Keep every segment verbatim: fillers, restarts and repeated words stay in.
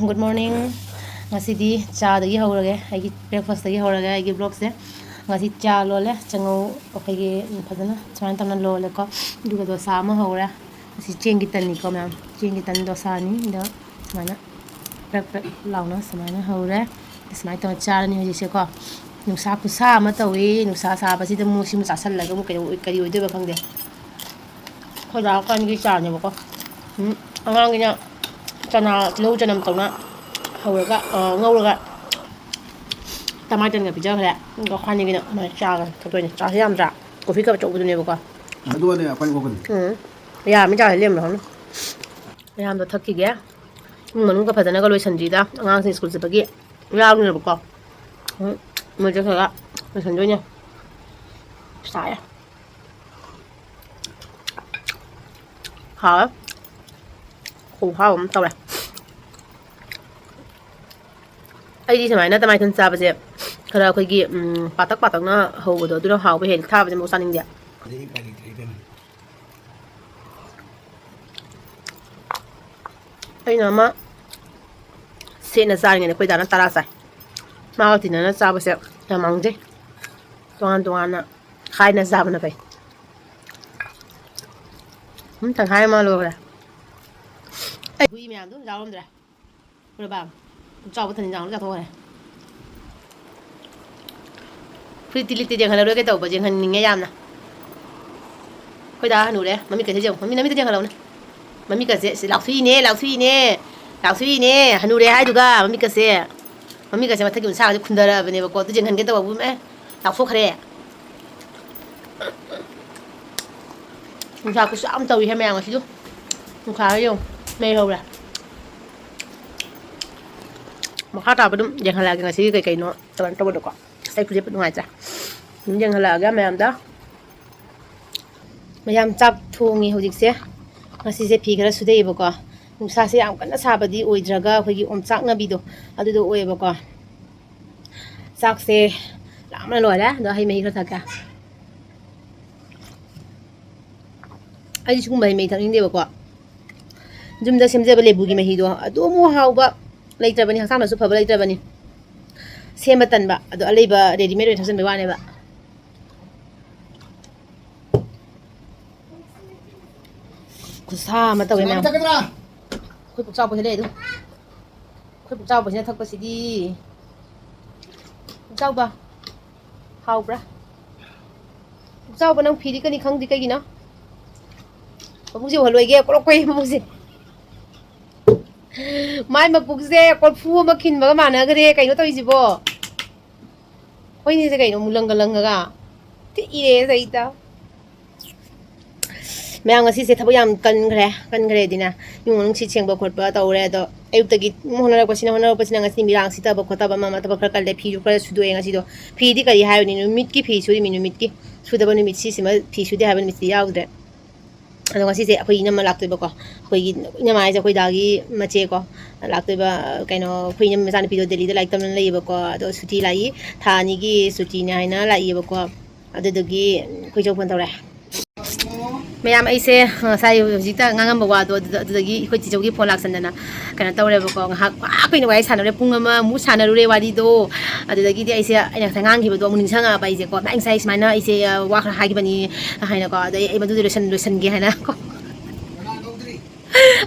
Good morning. ꯉꯁꯤꯗꯤ ꯆꯥꯗꯒꯤ ꯍꯧꯔꯒꯦ, ꯑꯩꯒꯤ breakfastꯇꯒꯤ ꯍꯧꯔꯒꯦ ꯑꯩꯒꯤ vlogꯁꯦ꯫ ꯉꯁꯤ ꯆꯥ ꯂꯣꯜꯂꯦ, ꯆꯥꯉꯧ ꯑꯩꯈꯣꯏꯒꯤ ꯐꯖꯅ ꯁꯨꯃꯥꯏꯅ ꯇꯧꯅ ꯂꯣꯜꯂꯦꯀꯣ꯫ ꯑꯗꯨꯒ ꯗꯣꯁꯥ ꯑꯃ ꯍꯧꯔꯦ꯫ ꯉꯁꯤ ꯆꯦꯡꯒꯤ ꯇꯟꯅꯤꯀꯣ ꯃꯌꯥꯝ, ꯆꯦꯡꯒꯤ ꯇꯟ ꯗꯣꯁꯥꯅꯤ꯫ ꯑꯗꯣ ꯁꯨꯃꯥꯏꯅ ꯄ꯭ꯔꯛ ꯄ꯭ꯔꯛ ꯂꯥꯎꯅ ꯁꯨꯃꯥꯏꯅ ꯍꯧꯔꯦ꯫ ꯁꯨꯃꯥꯏꯅ ꯇꯧꯔ ꯆꯥꯔꯅꯤ ꯍꯧꯖꯤꯛꯁꯦꯀꯣ꯫ ꯅꯨꯡꯁꯥ ꯈꯨꯁꯥ ꯑꯃ ꯇꯧꯏ꯫ ꯅꯨꯡꯁꯥ ꯁꯥꯕꯁꯤꯗ ꯃꯣꯏ ꯁꯤꯃ ꯆꯥꯁꯜꯂꯒ ꯑꯃꯨꯛ ꯀꯩꯗꯧ-, ꯀꯔꯤ ꯑꯣꯏꯗꯣꯏꯕ ꯈꯪꯗꯦ꯫ ꯑꯩꯈꯣꯏ ꯗꯥ ꯀꯥꯟꯒꯤ ꯆꯥꯅꯦꯕꯀꯣ꯫ ꯎꯝ, ꯑꯉꯥꯡꯒꯤꯅ ꯆꯅꯥ, ꯇꯤꯜꯍꯧ ꯆꯅꯝ ꯇꯧꯅ ꯍꯧꯔꯒ, ꯑ, ꯉꯧꯔꯒ ꯇꯃꯥꯏ ꯇꯟꯒ ꯄꯤꯖꯈ꯭ꯔꯦ꯫ ꯑꯗꯨꯒ ꯑꯩꯈꯣꯏꯅꯤꯒꯤꯅ ꯑꯗꯨꯃꯥꯏꯅ ꯆꯥꯒ ꯊꯛꯇꯣꯏꯅꯦ꯫ ꯆꯥꯁꯦ ꯌꯥꯝꯗ꯭ꯔꯥ? Coffee cup ꯑꯆꯧꯕꯗꯨꯅꯦꯕꯀꯣ꯫ ꯑꯗꯨꯒꯅꯦ ꯑꯩꯈꯣꯏ ꯀꯣꯛꯀꯅꯤ꯫ ꯎꯝ꯫ ꯌꯥꯔꯝꯃꯤ ꯆꯥꯁꯦ ꯂꯦꯝꯕ꯭ꯔꯥ ꯈꯪꯗꯦ꯫ ꯃꯌꯥꯝꯗꯣ ꯊꯛꯈꯤꯒꯦ꯫ ꯏꯃꯨꯡ ꯃꯅꯨꯡꯒ ꯐꯖꯅꯒ ꯂꯣꯏꯁꯟꯗ꯭ꯔꯤꯗ꯫ ꯑꯉꯥꯡꯁꯤꯡ ꯁ꯭ꯀꯨꯜ ꯆꯠꯄꯒꯤ ꯌꯥꯎꯔꯤꯅꯦꯕꯀꯣ꯫ ꯎꯝ꯫ ꯃꯣꯏꯁꯦ ꯈꯔ ꯂꯣꯏꯁꯟꯗꯣꯏꯅꯦ꯫ ꯁꯥꯏꯌꯦ꯫ ꯍꯥꯎꯋꯦ꯫ ꯈꯨꯍꯥꯎ ꯑꯃ ꯇꯧꯔꯦ꯫ ꯑꯩꯗꯤ ꯁꯨꯃꯥꯏꯅ ꯇꯃꯥꯏꯊꯟ ꯆꯥꯕꯁꯦ ꯈꯔ ꯑꯩꯈꯣꯏꯒꯤ, ꯎꯝ, ꯄꯥꯇꯛ ꯄꯥꯇꯛꯅ ꯍꯧꯕꯗꯣ ꯑꯗꯨꯅ ꯍꯥꯎꯕ ꯍꯦꯜꯂꯤ꯫ ꯊꯥꯕꯁꯦ ꯑꯃꯨꯛ ꯆꯥꯅꯤꯡꯗꯦ꯫ ꯑꯗꯩ ꯎꯄꯥꯏ ꯂꯩꯇ꯭ꯔꯦ ꯏꯕꯦꯝꯃ꯫ ꯑꯩꯅ ꯑꯃ ꯁꯦꯠꯅ ꯆꯥꯔꯤꯉꯩꯗ ꯑꯩꯈꯣꯏ ꯗꯥꯅ ꯇꯔꯥ ꯆꯥꯏ꯫ ꯃꯥꯒ ꯇꯤꯟꯅꯅ ꯆꯥꯕꯁꯦ ꯌꯥꯝ ꯃꯥꯡꯖꯩ꯫ ꯇꯣꯉꯥꯟ ꯇꯣꯉꯥꯟꯅ ꯈꯥꯏꯅ ꯆꯥꯕꯅ ꯐꯩ꯫ ꯎꯝ, ꯇꯪꯈꯥꯏ ꯑꯃ ꯂꯣꯏꯈ꯭ꯔꯦ꯫ ꯑꯩ ꯍꯨꯏ ꯃꯌꯥꯝꯗꯣ ꯌꯥꯎꯔꯝꯗ꯭ꯔꯦ꯫ ꯎꯔꯕ? ꯆꯥꯎꯕ ꯊꯟ ꯏꯟꯖꯥꯡ ꯂꯣꯏ ꯆꯥꯊꯣꯛꯈ꯭ꯔꯦ꯫ ꯐꯨꯔꯤꯠꯇꯤ ꯂꯤꯠꯇꯦ, ꯌꯦꯡꯍꯜꯂꯔꯣꯏꯒꯦ ꯇꯧꯕ, ꯌꯦꯡꯍꯟꯅꯤꯡꯉꯦ ꯌꯥꯝꯅ꯫ ꯑꯩꯈꯣꯏ ꯗꯥ ꯍꯅꯨꯔꯦ, ꯃꯃꯤꯠꯀꯁꯦ ꯌꯦꯡꯉꯨ, ꯃꯃꯤꯠ, ꯃꯃꯤꯠꯇ ꯌꯦꯡꯍꯜꯂꯧꯅꯦ꯫ ꯃꯃꯤꯠꯀꯁꯦ, ꯁꯤ ꯂꯥꯎꯊꯣꯛꯏꯅꯦ, ꯂꯥꯎꯊꯣꯛꯏꯅꯦ, ꯂꯥꯎꯊꯣꯛꯏꯅꯦ, ꯍꯅꯨꯔꯦ ꯍꯥꯏꯗꯨꯒ ꯃꯃꯤꯠꯀꯁꯦ, ꯃꯃꯤꯠꯀꯁꯦ ꯃꯊꯛꯀꯤ ꯎꯟꯁꯥꯒꯁꯦ ꯈꯨꯟꯗꯔꯛꯑꯕꯅꯦꯕꯀꯣ, ꯑꯗꯨ ꯌꯦꯡꯍꯟꯒꯦ ꯇꯧꯕꯕꯨ, ꯑꯦ, ꯂꯥꯎꯊꯣꯛꯈ꯭ꯔꯦ꯫ ꯅꯨꯡꯁꯥ ꯈꯨꯁꯥ ꯑꯃ ꯇꯧꯏꯍꯦ ꯃꯌꯥꯝ ꯉꯁꯤꯗꯨ꯫ ꯅꯨꯡꯁꯥꯁꯦ ꯌꯦꯡꯉꯨ, ꯃꯩ ꯍꯧꯔꯦ꯫ ꯃꯈꯥ ꯇꯥꯕ ꯑꯗꯨꯝ ꯌꯦꯡꯍꯜꯂꯛꯑꯒꯦ ꯉꯁꯤꯒꯤ ꯀꯩ ꯀꯩꯅꯣ ꯀꯩꯅꯣ ꯇꯧꯕꯗꯣꯀꯣ꯫ ꯑꯁ, ꯑꯩ ꯐꯨꯔꯤꯠ ꯅꯨꯡꯉꯥꯏꯇ꯭ꯔꯦ꯫ ꯑꯗꯨꯝ ꯌꯦꯡꯍꯜꯂꯛꯑꯒꯦ ꯃꯌꯥꯝꯗ꯫ ꯃꯌꯥꯝ ꯆꯥꯛ ꯊꯣꯡꯉꯤ ꯍꯧꯖꯤꯛꯁꯦ꯫ ꯉꯁꯤꯁꯦ ꯐꯤ ꯈꯔ ꯁꯨꯗꯩꯑꯕꯀꯣ꯫ ꯅꯨꯡꯁꯥꯁꯦ ꯌꯥꯝ ꯀꯟꯅ ꯁꯥꯕꯗꯤ ꯑꯣꯏꯗ꯭ꯔꯒ ꯑꯩꯈꯣꯏꯒꯤ ꯑꯣꯝꯆꯥꯛꯅꯕꯤꯗꯣ ꯑꯗꯨꯗꯣ ꯑꯣꯏꯌꯦꯕꯀꯣ꯫ ꯆꯥꯛꯁꯦ ꯂꯥꯝꯅ ꯂꯣꯏꯔꯦ꯫ ꯑꯗꯣ ꯍꯩ ꯃꯍꯤ ꯈꯔ ꯊꯛꯀꯦ꯫ ꯑꯩꯗꯤ ꯁꯤꯒꯨꯝꯕ ꯍꯩ ꯃꯍꯤ ꯊꯛꯅꯤꯡꯗꯦꯕꯀꯣ꯫ ꯌꯨꯝꯗ ꯁꯦꯝꯖꯕ ꯂꯦꯕꯨꯒꯤ ꯃꯍꯤꯗꯣ ꯑꯗꯨꯃꯨꯛ ꯍꯥꯎꯕ ꯂꯩꯇ꯭ꯔꯕꯅꯤ, ꯍꯛꯆꯥꯡꯗꯁꯨ ꯐꯕ ꯂꯩꯇ꯭ꯔꯕꯅꯤ꯫ ꯁꯦꯝꯕ ꯇꯟꯕ, ꯑꯗꯣ ꯑꯂꯩꯕ readymade ꯑꯣꯏꯅ ꯊꯛꯆꯟꯕꯩ ꯋꯥꯅꯦꯕ꯫ ꯈꯨꯠꯁꯥ ꯑꯃ ꯇꯧꯋꯦ ꯃꯌꯥꯝ꯫ ꯆꯠꯀꯗ꯭ꯔꯥ? ꯑꯩꯈꯣꯏ ꯄꯨꯛꯆꯥꯎꯕꯁꯦ ꯂꯩ ꯑꯗꯨ꯫ ꯑꯩꯈꯣꯏ ꯄꯨꯛꯆꯥꯎꯕꯁꯤꯅ ꯊꯛꯄꯁꯤꯗꯤ꯫ ꯄꯨꯛꯆꯥꯎꯕ, ꯍꯥꯎꯕ꯭ꯔꯥ? ꯄꯨꯛꯆꯥꯎꯕ, ꯅꯪ ꯐꯤꯗꯤ ꯀꯅꯤ ꯈꯪꯗꯦ ꯀꯩꯒꯤꯅꯣ? ꯃꯕꯨꯛꯁꯦ ꯎꯍꯜꯂꯣꯏꯒꯦ, ꯀ꯭ꯔꯣꯛ ꯀꯣꯏ ꯃꯕꯨꯛꯁꯦ꯫ ꯃꯥꯏ ꯃꯄꯨꯛꯁꯦ ꯀꯣꯔꯐꯨ ꯑꯃ ꯈꯤꯟꯕꯒ ꯃꯥꯟꯅꯈ꯭ꯔꯦ꯫ ꯀꯩꯅꯣ ꯇꯧꯔꯤꯁꯤꯕꯣ? ꯍꯣꯏꯅꯦꯁꯦ ꯀꯩꯅꯣ, ꯑꯃꯨꯛ ꯂꯪꯒ ꯂꯪꯉꯒ꯫ ꯊꯤ ꯏꯔꯦ ꯁꯩꯇ꯫ ꯃꯌꯥꯝ ꯉꯁꯤꯁꯦ ꯊꯕꯛ ꯌꯥꯝ ꯀꯟꯈ꯭ꯔꯦ, ꯀꯟꯈ꯭ꯔꯦꯗꯤꯅꯦ, ꯏꯃꯨꯡ ꯃꯅꯨꯡ ꯁꯤꯠ ꯁꯦꯡꯕ ꯈꯣꯠꯄ ꯇꯧꯔꯦ꯫ ꯑꯗꯣ ꯑꯌꯨꯛꯇꯒꯤ ꯍꯣꯠꯅꯔꯛꯄꯁꯤꯅ, ꯍꯣꯠꯅꯔꯛꯄꯁꯤꯅ ꯉꯁꯤ ꯃꯤꯔꯥꯡ ꯁꯤꯠꯇꯕ ꯈꯣꯠꯇꯕ ꯑꯃ ꯑꯃ ꯊꯕꯛ ꯈꯔ ꯀꯜꯂꯦ꯫ ꯐꯤꯁꯨ ꯈꯔ ꯁꯨꯗꯣꯛꯑꯦ ꯉꯁꯤꯗꯣ꯫ ꯐꯤꯗꯤ ꯀꯔꯤ ꯍꯥꯏꯔꯨꯅꯤ, ꯅꯨꯃꯤꯠꯀꯤ ꯐꯤ ꯁꯨꯔꯤꯃꯤ, ꯅꯨꯃꯤꯠꯀꯤ꯫ ꯁꯨꯗꯕ ꯅꯨꯃꯤꯠ, ꯁꯤꯁꯤꯃ ꯐꯤ ꯁꯨꯗꯦ ꯍꯥꯏꯕ ꯅꯨꯃꯤꯠꯁꯤꯗꯤ ꯌꯥꯎꯗ꯭ꯔꯦ꯫ ꯑꯗꯣ ꯉꯁꯤꯁꯦ ꯑꯩꯈꯣꯏ ꯏꯅꯝꯃ ꯂꯥꯛꯇꯣꯏꯕꯀꯣ꯫ ꯑꯩꯈꯣꯏꯒꯤ ꯏꯅꯝꯃ ꯍꯥꯏꯁꯦ ꯑꯩꯈꯣꯏ ꯗꯥꯒꯤ ꯃꯆꯦꯀꯣ꯫ ꯂꯥꯛꯇꯣꯏꯕ, ꯀꯩꯅꯣ, ꯑꯩꯈꯣꯏ ꯏꯅꯝꯃ ꯃꯆꯥꯅꯨꯄꯤꯗꯣ ꯗꯦꯜꯂꯤꯗ ꯂꯥꯏꯔꯤꯛ ꯇꯝꯅ ꯂꯩꯌꯦꯕꯀꯣ꯫ ꯑꯗꯣ ꯁꯨꯇꯤ ꯂꯥꯛꯏ, ꯊꯥ ꯑꯅꯤꯒꯤ ꯁꯨꯇꯤꯅꯦ ꯍꯥꯏꯅ ꯂꯥꯛꯏꯌꯦꯕꯀꯣ꯫ ꯑꯗꯨꯗꯨꯒꯤ ꯑꯩꯈꯣꯏ ꯆꯧ ꯐꯣꯟ ꯇꯧꯔꯛꯑꯦ꯫ ꯃꯌꯥꯝ, ꯑꯩꯁꯦ ꯉꯁꯥꯏ ꯍꯧꯖꯤꯛꯇ ꯉꯥꯡꯉꯝꯕ ꯋꯥꯗꯣ ꯑꯗꯨꯗ, ꯑꯗꯨꯗꯒꯤ ꯑꯩꯈꯣꯏ ꯆꯤꯆꯧꯒꯤ ꯐꯣꯟ ꯂꯥꯛꯁꯟꯗꯅ ꯀꯩꯅꯣ ꯇꯧꯔꯦꯕꯀꯣ꯫ ꯉꯥꯏꯍꯥꯛ ꯋꯥ ꯀꯨꯏꯅ ꯋꯥꯔꯤ ꯁꯥꯟꯅꯔꯦ, ꯄꯨꯡ ꯑꯃꯃꯨꯛ ꯁꯥꯟꯅꯔꯨꯔꯦ ꯋꯥꯔꯤꯗꯣ꯫ ꯑꯗꯨꯗꯒꯤꯗꯤ ꯑꯩꯁꯦ, ꯑꯩꯅ ꯉꯁꯥꯏ ꯉꯥꯡꯈꯤꯕꯗꯣ ꯑꯃꯨꯛ ꯅꯤꯡꯁꯤꯡꯉꯛꯑꯕ ꯑꯩꯁꯦꯀꯣ꯫ "ꯚꯥꯏ, ꯉꯁꯥꯏ ꯁꯨꯃꯥꯏꯅ ꯑꯩꯁꯦ, ꯑ, ꯋꯥ ꯈꯔ ꯍꯥꯏꯈꯤꯕꯅꯤ" ꯍꯥꯏꯅꯀꯣ꯫ ꯑꯗꯩ ꯑꯩ ꯃꯗꯨꯗꯤ ꯂꯣꯏꯁꯟ-, ꯂꯣꯏꯁꯟꯒꯦ ꯍꯥꯏꯅꯀꯣ꯫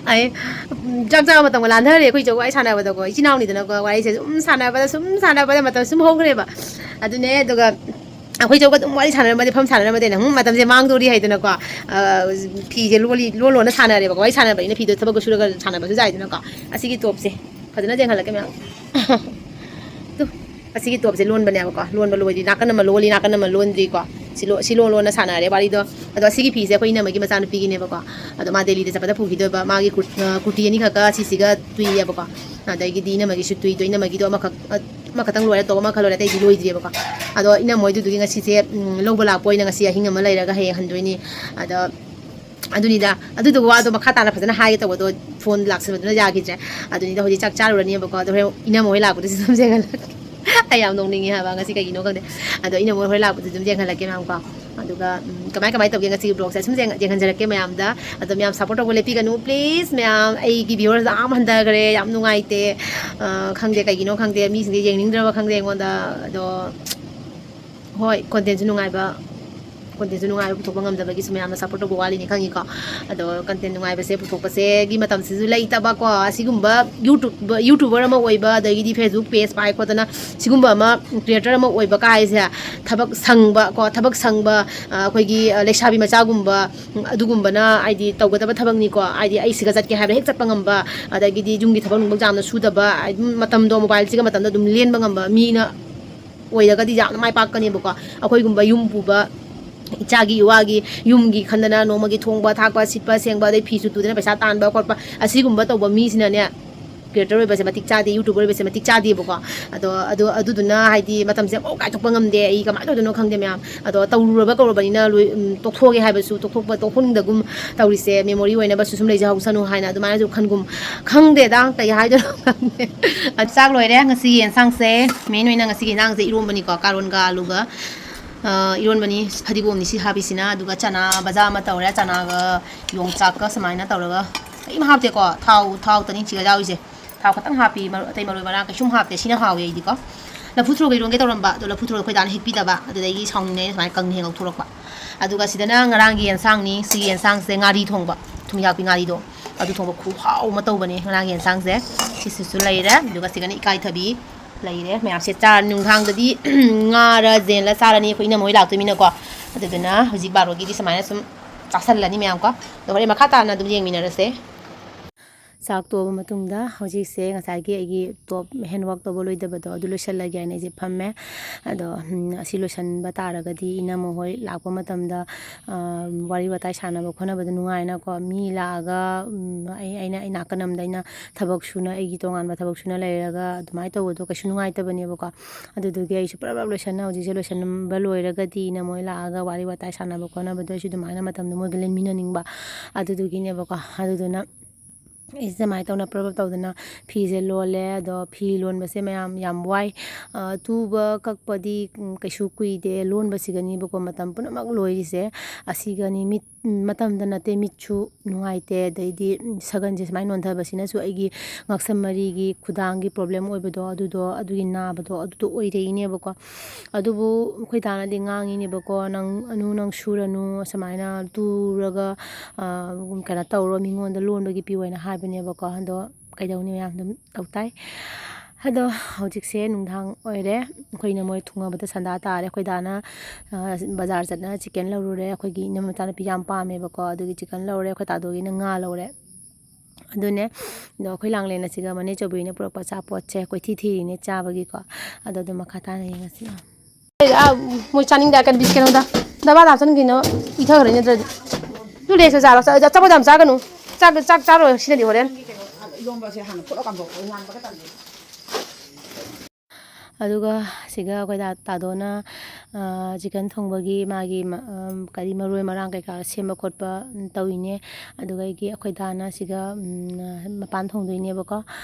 ꯑꯩ, ꯎꯝ, ꯆꯥꯛ ꯆꯥꯕ ꯃꯇꯝꯒ ꯂꯥꯟꯊꯔꯦ ꯑꯩꯈꯣꯏ ꯆꯧ ꯋꯥꯔꯤ ꯁꯥꯟꯅꯕꯗꯀꯣ꯫ ꯏꯆꯤꯟ ꯏꯅꯥꯎꯅꯤꯗꯅꯀꯣ, ꯋꯥꯔꯤꯁꯦ ꯁꯨꯝ ꯁꯥꯟꯅꯕꯗ, ꯁꯨꯝ ꯁꯥꯟꯅꯕꯗ ꯃꯇꯝ ꯁꯨꯝ ꯍꯧꯈ꯭ꯔꯦꯕ꯫ ꯑꯗꯨꯅꯦ, ꯑꯗꯨꯒ ꯑꯩꯈꯣꯏ ꯆꯧꯒ ꯑꯗꯨꯝ ꯋꯥꯔꯤ ꯁꯥꯟꯅꯔꯝꯃꯗꯤ, ꯐꯝ ꯁꯥꯟꯅꯔꯝꯃꯗꯤ ꯑꯩꯅ, "ꯍꯨꯝ, ꯃꯇꯝꯁꯦ ꯃꯥꯡꯗꯣꯔꯤ" ꯍꯥꯏꯗꯅꯀꯣ꯫ ꯑ, ꯐꯤꯁꯦ ꯂꯣꯜꯂꯤ, ꯂꯣꯟ ꯂꯣꯟꯅ ꯁꯥꯟꯅꯔꯦꯕꯀꯣ꯫ ꯋꯥꯔꯤ ꯁꯥꯟꯅꯕꯅꯤꯅ ꯐꯤꯗꯣ ꯊꯕꯛꯀ ꯁꯨꯔꯒ ꯁꯥꯟꯅꯕꯁꯨ ꯌꯥꯏꯗꯅꯀꯣ꯫ ꯑꯁꯤꯒꯤ ꯇꯣꯞꯁꯦ ꯐꯖꯅ ꯌꯦꯡꯍꯜꯂꯛꯀꯦ ꯃꯌꯥꯝ꯫ ꯇꯨ, ꯑꯁꯤꯒꯤ ꯇꯣꯞꯁꯦ ꯂꯣꯟꯕꯅꯦꯕꯀꯣ꯫ ꯂꯣꯟꯕ ꯂꯣꯏꯗ꯭ꯔꯤ꯫ ꯅꯥꯀꯟ ꯑꯃ ꯂꯣꯜꯂꯤ, ꯅꯥꯀꯟ ꯑꯃ ꯂꯣꯟꯗ꯭ꯔꯤꯀꯣ꯫ ꯁꯤ ꯂꯣ-, ꯁꯤ ꯂꯣꯟ ꯂꯣꯟꯅ ꯁꯥꯟꯅꯔꯦ ꯋꯥꯔꯤꯗꯣ꯫ ꯑꯗꯣ ꯑꯁꯤꯒꯤ ꯐꯤꯁꯦ ꯑꯩꯈꯣꯏ ꯏꯅꯝꯃꯒꯤ ꯃꯆꯥꯅꯨꯄꯤꯒꯤꯅꯦꯕꯀꯣ꯫ ꯑꯗꯣ ꯃꯥ ꯗꯦꯜꯂꯤꯗ ꯆꯠꯄꯗ ꯄꯨꯈꯤꯗꯣꯏꯕ꯫ ꯃꯥꯒꯤ ꯀꯨꯔ-, ꯑ, ꯀꯨꯔꯇꯤ ꯑꯅꯤꯈꯛꯀ ꯁꯤꯁꯤꯒ ꯇꯨꯏꯌꯦꯕꯀꯣ꯫ ꯑꯗꯒꯤꯗꯤ ꯏꯅꯝꯃꯒꯤꯁꯨ ꯇꯨꯏꯗꯣ, ꯏꯅꯝꯃꯒꯤꯗꯣ ꯑꯃꯈꯛ, ꯑ, ꯑꯃꯈꯛꯇꯪ ꯂꯣꯏꯔꯦ, ꯇꯣꯞ ꯑꯃꯈꯛ ꯂꯣꯏꯔꯦ, ꯑꯇꯩꯗꯤ ꯂꯣꯏꯗ꯭ꯔꯤꯕꯀꯣ꯫ ꯑꯗꯣ ꯏꯅꯝꯃ ꯍꯣꯏꯗꯨꯗꯨꯒꯤ ꯉꯁꯤꯁꯦ, ꯎꯝ, ꯂꯧꯕ ꯂꯥꯛꯄ ꯑꯣꯏꯅ ꯉꯁꯤ ꯑꯍꯤꯡ ꯑꯃ ꯂꯩꯔꯒ ꯍꯌꯦꯡ ꯍꯟꯗꯣꯏꯅꯤ꯫ ꯑꯗꯣ ꯑꯗꯨꯅꯤꯗ, ꯑꯗꯨꯗꯨꯒ ꯋꯥꯗꯣ ꯃꯈꯥ ꯇꯥꯅ ꯐꯖꯅ ꯍꯥꯏꯒꯦ ꯇꯧꯕꯗꯣ ꯐꯣꯟ ꯂꯥꯛꯁꯟꯕꯗꯨꯅ ꯌꯥꯈꯤꯗ꯭ꯔꯦ꯫ ꯑꯗꯨꯅꯤꯗ, ꯍꯧꯖꯤꯛ ꯆꯥꯛ ꯆꯥꯔꯨꯔꯅꯤꯕꯀꯣ꯫ ꯑꯗꯣ ꯍꯣꯔꯦꯟ ꯏꯅꯝꯃ ꯍꯣꯏ ꯂꯥꯛꯄꯗꯁꯨ ꯑꯗꯨꯝ ꯌꯦꯡꯍꯜꯂꯛꯀꯦ꯫ ꯑꯩ ꯌꯥꯝ ꯅꯣꯛꯅꯤꯡꯉꯦ ꯍꯥꯏꯕ ꯉꯁꯤ, ꯀꯩꯒꯤꯅꯣ ꯈꯪꯗꯦ꯫ ꯑꯗꯣ ꯏꯅꯝꯃ ꯍꯣꯏ ꯂꯥꯛꯄꯗꯁꯨ ꯑꯗꯨꯝ ꯌꯦꯡꯍꯜꯂꯛꯀꯦ ꯃꯌꯥꯝꯀꯣ꯫ ꯑꯗꯨꯒ ꯎꯝ, ꯀꯃꯥꯏ ꯀꯃꯥꯏ ꯇꯧꯒꯦ ꯉꯁꯤꯒꯤ vlogꯁꯦ ꯁꯨꯝ ꯌꯦꯡ- ꯌꯦꯡꯍꯟꯖꯔꯛꯀꯦ ꯃꯌꯥꯝꯗ꯫ ꯑꯗꯣ ꯃꯌꯥꯝ support ꯇꯧꯕ ꯂꯦꯞꯄꯤꯒꯅꯨ please꯫ ꯃꯌꯥꯝ ꯑꯩꯒꯤ viewers ꯌꯥꯝ ꯍꯟꯊꯈ꯭ꯔꯦ, ꯌꯥꯝ ꯅꯨꯡꯉꯥꯏꯇꯦ꯫ ꯑ, ꯈꯪꯗꯦ ꯀꯩꯒꯤꯅꯣ ꯈꯪꯗꯦ, ꯃꯤꯁꯤꯡꯁꯦ ꯌꯦꯡꯅꯤꯡꯗ꯭ꯔꯕ ꯈꯪꯗꯦ ꯑꯩꯉꯣꯟꯗ꯫ ꯑꯗꯣ ꯍꯣꯏ, contentꯁꯨ ꯅꯨꯡꯉꯥꯏꯕ, contentꯁꯨ ꯅꯨꯡꯉꯥꯏꯕ ꯄꯨꯊꯣꯛꯄ ꯉꯝꯗꯕꯒꯤ ꯁꯨꯝ ꯃꯌꯥꯝꯅ support ꯇꯧꯕ ꯋꯥꯠꯂꯤꯅꯤ ꯈꯪꯉꯤꯀꯣ꯫ ꯑꯗꯣ content ꯅꯨꯡꯉꯥꯏꯕꯁꯦ ꯄꯨꯊꯣꯛꯄꯁꯦꯒꯤ ꯃꯇꯝꯁꯤꯁꯨ ꯂꯩꯇꯕꯀꯣ꯫ ꯑꯁꯤꯒꯨꯝꯕ YouTube, YouTuber ꯑꯃ ꯑꯣꯏꯕ, ꯑꯗꯒꯤꯗꯤ Facebook page ꯄꯥꯏ ꯈꯣꯠꯇꯅ ꯁꯤꯒꯨꯝꯕ ꯑꯃ creator ꯑꯃ ꯑꯣꯏꯕ ꯀꯥꯏꯁꯦ ꯊꯕꯛ ꯁꯪꯕ ꯀꯣ, ꯊꯕꯛ ꯁꯪꯕ, ꯑ, ꯑꯩꯈꯣꯏꯒꯤ, ꯑ, ꯂꯩꯁꯥꯕꯤ ꯃꯆꯥꯒꯨꯝꯕ, ꯎꯝ, ꯑꯗꯨꯒꯨꯝꯕꯅ ꯍꯥꯏꯗꯤ ꯇꯧꯒꯗꯕ ꯊꯕꯛꯅꯤꯀꯣ꯫ ꯍꯥꯏꯗꯤ ꯑꯩ ꯁꯤꯒ ꯆꯠꯀꯦ ꯍꯥꯏꯕꯗ ꯍꯦꯛ ꯆꯠꯄ ꯉꯝꯕ, ꯑꯗꯒꯤꯗꯤ ꯌꯨꯝꯒꯤ ꯊꯕꯛ ꯅꯨꯡꯕꯛ ꯌꯥꯝꯅ ꯁꯨꯗꯕ, ꯍꯥꯏꯗꯤ ꯃꯇꯝꯗꯣ mobileꯁꯤꯒ ꯃꯇꯝꯗꯣ ꯑꯗꯨꯝ ꯂꯦꯟꯕ ꯉꯝꯕ ꯃꯤꯅ ꯑꯣꯏꯔꯒꯗꯤ ꯌꯥꯝꯅ ꯃꯥꯏ ꯄꯥꯛꯀꯅꯦꯕꯀꯣ꯫ ꯑꯩꯈꯣꯏꯒꯨꯝꯕ ꯌꯨꯝ ꯄꯨꯕ, ꯏꯆꯥꯒꯤ ꯏꯋꯥꯒꯤ ꯌꯨꯝꯒꯤ ꯈꯟꯗꯅ ꯅꯣꯡꯃꯒꯤ ꯊꯣꯡꯕ ꯊꯥꯛꯄ, ꯁꯤꯠꯄ ꯁꯦꯡꯕ, ꯑꯗꯩ ꯐꯤꯁꯨ ꯇꯨꯗꯅ ꯄꯩꯁꯥ ꯇꯥꯟꯕ ꯈꯣꯠꯄ, ꯑꯁꯤꯒꯨꯝꯕ ꯇꯧꯕ ꯃꯤꯁꯤꯅꯅꯦ creator ꯑꯣꯏꯕꯁꯦ ꯃꯇꯤꯛ ꯆꯥꯗꯦ, YouTuber ꯑꯣꯏꯕꯁꯦ ꯃꯇꯤꯛ ꯆꯥꯗꯦꯕꯀꯣ꯫ ꯑꯗꯣ ꯑꯗꯨ, ꯑꯗꯨꯗꯨꯅ ꯍꯥꯏꯗꯤ ꯃꯇꯝꯁꯦ ꯑꯃꯐꯥꯎ ꯀꯥꯏꯊꯣꯛꯄ ꯉꯝꯗꯦ꯫ ꯑꯩ ꯀꯃꯥꯏꯅ ꯇꯧꯗꯣꯏꯅꯣ ꯈꯪꯗꯦ ꯃꯌꯥꯝ꯫ ꯑꯗꯣ ꯇꯧꯔꯨꯔꯕ ꯀꯧꯔꯕꯅꯤꯅ ꯂꯣꯏ, ꯎꯝ, ꯇꯣꯛꯊꯣꯛꯑꯒꯦ ꯍꯥꯏꯕꯁꯨ ꯇꯣꯛꯊꯣꯛꯄ, ꯇꯣꯛꯍꯟꯅꯤꯡꯗꯒꯨꯝ ꯇꯧꯔꯤꯁꯦ꯫ Memory ꯑꯣꯏꯅꯕꯁꯨ ꯁꯨꯝ ꯂꯩꯖꯍꯧꯁꯅꯨ ꯍꯥꯏꯅ ꯑꯗꯨꯃꯥꯏꯅꯁꯨ ꯈꯟꯒꯨꯝ꯫ ꯈꯪꯗꯦꯗ ꯀꯩ ꯍꯥꯏꯗꯣꯏꯅꯣ ꯈꯪꯗꯦ꯫ ꯑꯗꯨ ꯆꯥꯛ ꯂꯣꯏꯔꯦ ꯉꯁꯤꯒꯤ ꯌꯦꯟꯁꯥꯡꯁꯦ꯫ Main ꯑꯣꯏꯅ ꯉꯁꯤꯒꯤ ꯌꯦꯟꯁꯥꯡꯁꯦ ꯏꯔꯣꯝꯕꯅꯤꯀꯣ, ꯀꯥꯔꯣꯟꯒ ꯑꯂꯨꯒ, ꯑ, ꯏꯔꯣꯟꯕꯅꯤ꯫ ꯐꯗꯤꯒꯣꯝꯅꯤ ꯁꯤ ꯍꯥꯞꯄꯤꯁꯤꯅ꯫ ꯑꯗꯨꯒ ꯆꯅꯥ ꯕꯖꯥ ꯑꯃ ꯇꯧꯔꯦ꯫ ꯆꯅꯥꯒ ꯌꯣꯡꯆꯥꯛꯀ ꯁꯨꯃꯥꯏꯅ ꯇꯧꯔꯒ ꯀꯔꯤꯝ ꯍꯥꯞꯇꯦꯀꯣ꯫ ꯊꯥꯎ, ꯊꯥꯎ ꯇꯅꯤ ꯁꯤꯒ ꯌꯥꯎꯔꯤꯁꯦ꯫ ꯊꯥꯎ ꯈꯛꯇꯪ ꯍꯥꯞꯄꯤ, ꯃꯔꯨ-, ꯑꯇꯩ ꯃꯔꯣꯏ ꯃꯔꯥꯡ ꯀꯩꯁꯨꯝ ꯍꯥꯞꯇꯦ꯫ ꯁꯤꯅ ꯍꯥꯎꯋꯦ ꯑꯩꯗꯤꯀꯣ꯫ ꯂꯐꯨ ꯊꯔꯣꯒ ꯏꯔꯣꯟꯒꯦ ꯇꯧꯔꯝꯕ, ꯑꯗꯣ ꯂꯐꯨ ꯊꯔꯣ ꯑꯩꯈꯣꯏ ꯗꯥꯅ ꯍꯦꯛꯄꯤꯗꯕ, ꯑꯗꯨꯗꯒꯤ ꯁꯥꯎꯅꯤꯡꯅ ꯑꯩꯅ ꯁꯨꯃꯥꯏꯅ ꯀꯪꯅ ꯍꯦꯛ ꯂꯧꯊꯣꯔꯛꯄ꯫ ꯑꯗꯨꯒ ꯁꯤꯗꯅ ꯉꯔꯥꯡꯒꯤ ꯌꯦꯟꯁꯥꯡꯅꯤ꯫ ꯁꯤꯒꯤ ꯌꯦꯟꯁꯥꯡꯁꯦ ꯉꯥꯔꯤ ꯊꯣꯡꯕ, ꯊꯨꯝꯌꯥꯛꯄꯤ ꯉꯥꯔꯤꯗꯣ, ꯑꯗꯨ ꯊꯣꯡꯕ ꯈꯨꯍꯥꯎ ꯑꯃ ꯇꯧꯕꯅꯦ ꯉꯔꯥꯡꯒꯤ ꯌꯦꯟꯁꯥꯡꯁꯦ꯫ ꯁꯤꯁꯤꯁꯨ ꯂꯩꯔꯦ꯫ ꯑꯗꯨꯒ ꯁꯤꯒꯅ ꯏꯀꯥꯏꯊꯕꯤ ꯂꯩꯔꯦ꯫ ꯃꯌꯥꯝꯁꯦ ꯆꯥꯔꯅꯤ꯫ ꯅꯨꯡꯗꯥꯡꯗꯗꯤ ꯉꯥꯔ ꯖꯦꯟꯂ ꯆꯥꯔꯅꯤ꯫ ꯑꯩꯈꯣꯏ ꯏꯅꯝꯃ ꯍꯣꯏ ꯂꯥꯛꯇꯣꯏꯃꯤꯅꯀꯣ꯫ ꯑꯗꯨꯗꯨꯅ ꯍꯧꯖꯤꯛ ꯕꯥꯔꯣꯒꯤꯗꯤ ꯁꯨꯃꯥꯏꯅ ꯁꯨꯝ ꯆꯥꯁꯜꯂꯅꯤ ꯃꯌꯥꯝꯀꯣ꯫ ꯑꯗꯣ ꯍꯣꯔꯦꯟ ꯃꯈꯥ ꯇꯥꯅ ꯑꯗꯨꯝ ꯌꯦꯡꯃꯤꯟꯅꯔꯁꯦ꯫ ꯆꯥꯛ ꯇꯣꯛꯑꯕ ꯃꯇꯨꯡꯗ ꯍꯧꯖꯤꯛꯁꯦ ꯉꯁꯥꯏꯒꯤ ꯑꯩꯒꯤ top handwork ꯇꯧꯕ ꯂꯣꯏꯗꯕꯗꯣ ꯑꯗꯨ ꯂꯣꯏꯁꯤꯜꯂꯒꯦ ꯍꯥꯏꯅ ꯑꯩꯁꯦ ꯐꯝꯃꯦ꯫ ꯑꯗꯣ, ꯎꯝ, ꯑꯁꯤ ꯂꯣꯏꯁꯤꯟꯕ ꯇꯥꯔꯒꯗꯤ ꯏꯅꯝꯃ ꯍꯣꯏ ꯂꯥꯛꯄ ꯃꯇꯝꯗ, ꯑ, ꯋꯥꯔꯤ ꯋꯥꯇꯥꯏ ꯁꯥꯟꯅꯕ ꯈꯣꯠꯅꯕꯗ ꯅꯨꯡꯉꯥꯏꯅꯀꯣ꯫ ꯃꯤ ꯂꯥꯛꯑꯒ, ꯎꯝ, ꯑꯩ, ꯑꯩꯅ, ꯑꯩ ꯅꯥꯀꯟ ꯑꯃꯗ ꯑꯩꯅ ꯊꯕꯛ ꯁꯨꯅ, ꯑꯩꯒꯤ ꯇꯣꯉꯥꯟꯕ ꯊꯕꯛ ꯁꯨꯅ ꯂꯩꯔꯒ ꯑꯗꯨꯃꯥꯏꯅ ꯇꯧꯕꯗꯣ ꯀꯩꯁꯨ ꯅꯨꯡꯉꯥꯏꯇꯕꯅꯦꯕꯀꯣ꯫ ꯑꯗꯨꯗꯨꯒꯤ ꯑꯩꯁꯨ ꯄꯨꯔꯞ ꯄꯨꯔꯞ ꯂꯣꯏꯁꯟꯅ, ꯍꯧꯖꯤꯛꯁꯦ ꯂꯣꯏꯁꯟꯕ ꯂꯣꯏꯔꯒꯗꯤ ꯏꯅꯝꯃ ꯍꯣꯏ ꯂꯥꯛꯑꯒ ꯋꯥꯔꯤ ꯋꯥꯇꯥꯏ ꯁꯥꯟꯅꯕ ꯈꯣꯠꯅꯕꯗꯣ ꯑꯩꯁꯨ ꯑꯗꯨꯃꯥꯏꯅ ꯃꯇꯝꯗꯣ ꯃꯣꯏꯒ ꯂꯦꯟꯃꯤꯟꯅꯅꯤꯡꯕ꯫ ꯑꯗꯨꯗꯨꯒꯤꯅꯦꯕꯀꯣ꯫ ꯑꯗꯨꯗꯨꯅ ꯑꯩꯁꯦ ꯁꯨꯃꯥꯏꯅ ꯇꯧꯅ ꯄ꯭ꯔꯞ ꯄ꯭ꯔꯞ ꯇꯧꯗꯅ ꯐꯤꯁꯦ ꯂꯣꯜꯂꯦ꯫ ꯑꯗꯣ ꯐꯤ ꯂꯣꯟꯕꯁꯦ ꯃꯌꯥꯝ ꯌꯥꯝ ꯋꯥꯏ꯫ ꯑ, ꯇꯨꯕ ꯀꯛꯄꯗꯤ, ꯎꯝ, ꯀꯩꯁꯨ ꯀꯨꯏꯗꯦ꯫ ꯂꯣꯟꯕꯁꯤꯒꯅꯤꯕꯀꯣ ꯃꯇꯝ ꯄꯨꯝꯅꯃꯛ ꯂꯣꯏꯔꯤꯁꯦ꯫ ꯑꯁꯤꯒꯅꯤ ꯃꯤꯠ, ꯎꯝ, ꯃꯇꯝꯗ ꯅꯠꯇꯦ, ꯃꯤꯠꯁꯨ ꯅꯨꯡꯉꯥꯏꯇꯦ꯫ ꯑꯗꯩꯗꯤ, ꯎꯝ, ꯁꯒꯟꯁꯦ ꯁꯨꯃꯥꯏꯅ ꯅꯣꯟꯊꯕꯁꯤꯅꯁꯨ ꯑꯩꯒꯤ ꯉꯛꯁꯝ ꯃꯔꯤꯒꯤ ꯈꯨꯗꯥꯡꯒꯤ problem ꯑꯣꯏꯕꯗꯣ, ꯑꯗꯨꯗꯣ, ꯑꯗꯨꯒꯤ ꯅꯥꯕꯗꯣ, ꯑꯗꯨꯗꯣ ꯑꯣꯏꯔꯛꯏꯅꯦꯕꯀꯣ꯫ ꯑꯗꯨꯕꯨ ꯑꯩꯈꯣꯏ ꯗꯥꯅꯗꯤ ꯉꯥꯡꯉꯤꯅꯦꯕꯀꯣ, "ꯅꯪ, ꯑꯅꯨ, ꯅꯪ ꯁꯨꯔꯅꯨ, ꯑꯁꯨꯃꯥꯏꯅ ꯇꯨꯔꯒ, ꯑ, ꯀꯩꯅꯣ ꯇꯧꯔꯣ, ꯃꯤꯉꯣꯟꯗ ꯂꯣꯟꯕꯒꯤ ꯄꯤꯌꯨ" ꯍꯥꯏꯅ ꯍꯥꯏꯕꯅꯦꯕꯀꯣ꯫ ꯑꯗꯣ ꯀꯩꯗꯧꯅꯤ, ꯃꯌꯥꯝ ꯑꯗꯨꯝ ꯇꯧ ꯇꯥꯏ꯫ ꯑꯗꯣ ꯍꯧꯖꯤꯛꯁꯦ ꯅꯨꯡꯗꯥꯡ ꯑꯣꯏꯔꯦ, ꯑꯩꯈꯣꯏꯅ ꯃꯣꯏ ꯊꯨꯡꯉꯕꯗ ꯁꯟꯗꯥ ꯇꯥꯔꯦ꯫ ꯑꯩꯈꯣꯏ ꯗꯥꯅ, ꯑ, ꯕꯖꯥꯔ ꯆꯠꯅ chicken ꯂꯧꯔꯨꯔꯦ꯫ ꯑꯩꯈꯣꯏꯒꯤ ꯏꯅꯝ ꯃꯆꯥꯅꯨꯄꯤ ꯌꯥꯝ ꯄꯥꯝꯃꯦꯕꯀꯣ, ꯑꯗꯨꯒꯤ chicken ꯂꯧꯔꯦ꯫ ꯑꯩꯈꯣꯏ ꯇꯥꯗꯣꯒꯤꯅ ꯉꯥ ꯂꯧꯔꯦ꯫ ꯑꯗꯨꯅꯦ꯫ ꯑꯗꯣ ꯑꯩꯈꯣꯏ ꯂꯥꯡꯂꯦꯟ ꯑꯁꯤꯒ ꯃꯅꯦ ꯆꯧꯕꯤꯅ ꯄꯨꯔꯛꯄ ꯑꯆꯥꯄꯣꯠꯁꯦ ꯀꯣꯏꯊꯤ ꯊꯤꯔꯤꯅꯦ ꯆꯥꯕꯒꯤꯀꯣ꯫ ꯑꯗꯣ ꯑꯗꯨꯝ ꯃꯈꯥ ꯇꯥꯅ ꯌꯦꯡꯉꯁꯤ꯫ ꯑꯥ, ꯃꯣꯏ ꯆꯥꯅꯤꯡꯗꯦ ꯍꯥꯏꯔꯀꯥꯟꯗ ꯕꯤꯁꯀꯤꯠ ꯑꯃꯗ ꯗꯕꯥ ꯗꯥꯝ ꯆꯥꯅꯤꯡꯗꯦꯅ ꯏꯊꯈ꯭ꯔꯅꯤ ꯅꯠꯇ꯭ꯔꯗꯤ꯫ ꯑꯗꯨ ꯂꯦꯁꯇꯣ ꯆꯥꯔꯣ꯫ ꯆꯥ-, ꯑꯆꯥꯄꯣꯠ ꯌꯥꯝ ꯆꯥꯒꯅꯨ꯫ ꯆꯥꯛ, ꯆꯥꯛ ꯆꯥꯔꯣꯏ ꯁꯤꯅꯗꯤ ꯍꯣꯔꯦꯟ꯫ ꯏꯔꯣꯝꯕꯁꯦ ꯍꯥꯟꯅ ꯐꯨꯠꯂ ꯀꯥꯝꯊꯣꯛꯑꯣ, ꯉꯥꯟꯕꯒ ꯇꯜꯂꯤ꯫ ꯑꯗꯨꯒ ꯁꯤꯒ ꯑꯩꯈꯣꯏ ꯗꯥ-, ꯇꯥꯗꯣꯅ, ꯑ, chicken ꯊꯣꯡꯕꯒꯤ ꯃꯥꯒꯤ ꯃ-, ꯑꯝ, ꯀꯔꯤ ꯃꯔꯣꯏ ꯃꯔꯥꯡ ꯀꯩꯀꯥ ꯁꯦꯝꯕ ꯈꯣꯠꯄ, ꯎꯝ, ꯇꯧꯔꯤꯅꯦ꯫ ꯑꯗꯨꯒ ꯑꯩꯒꯤ, ꯑꯩꯈꯣꯏ ꯗꯥꯅ ꯁꯤꯒ, ꯎꯝ, ꯃꯄꯥꯟ ꯊꯣꯡꯗꯣꯏꯅꯦꯕꯀꯣ꯫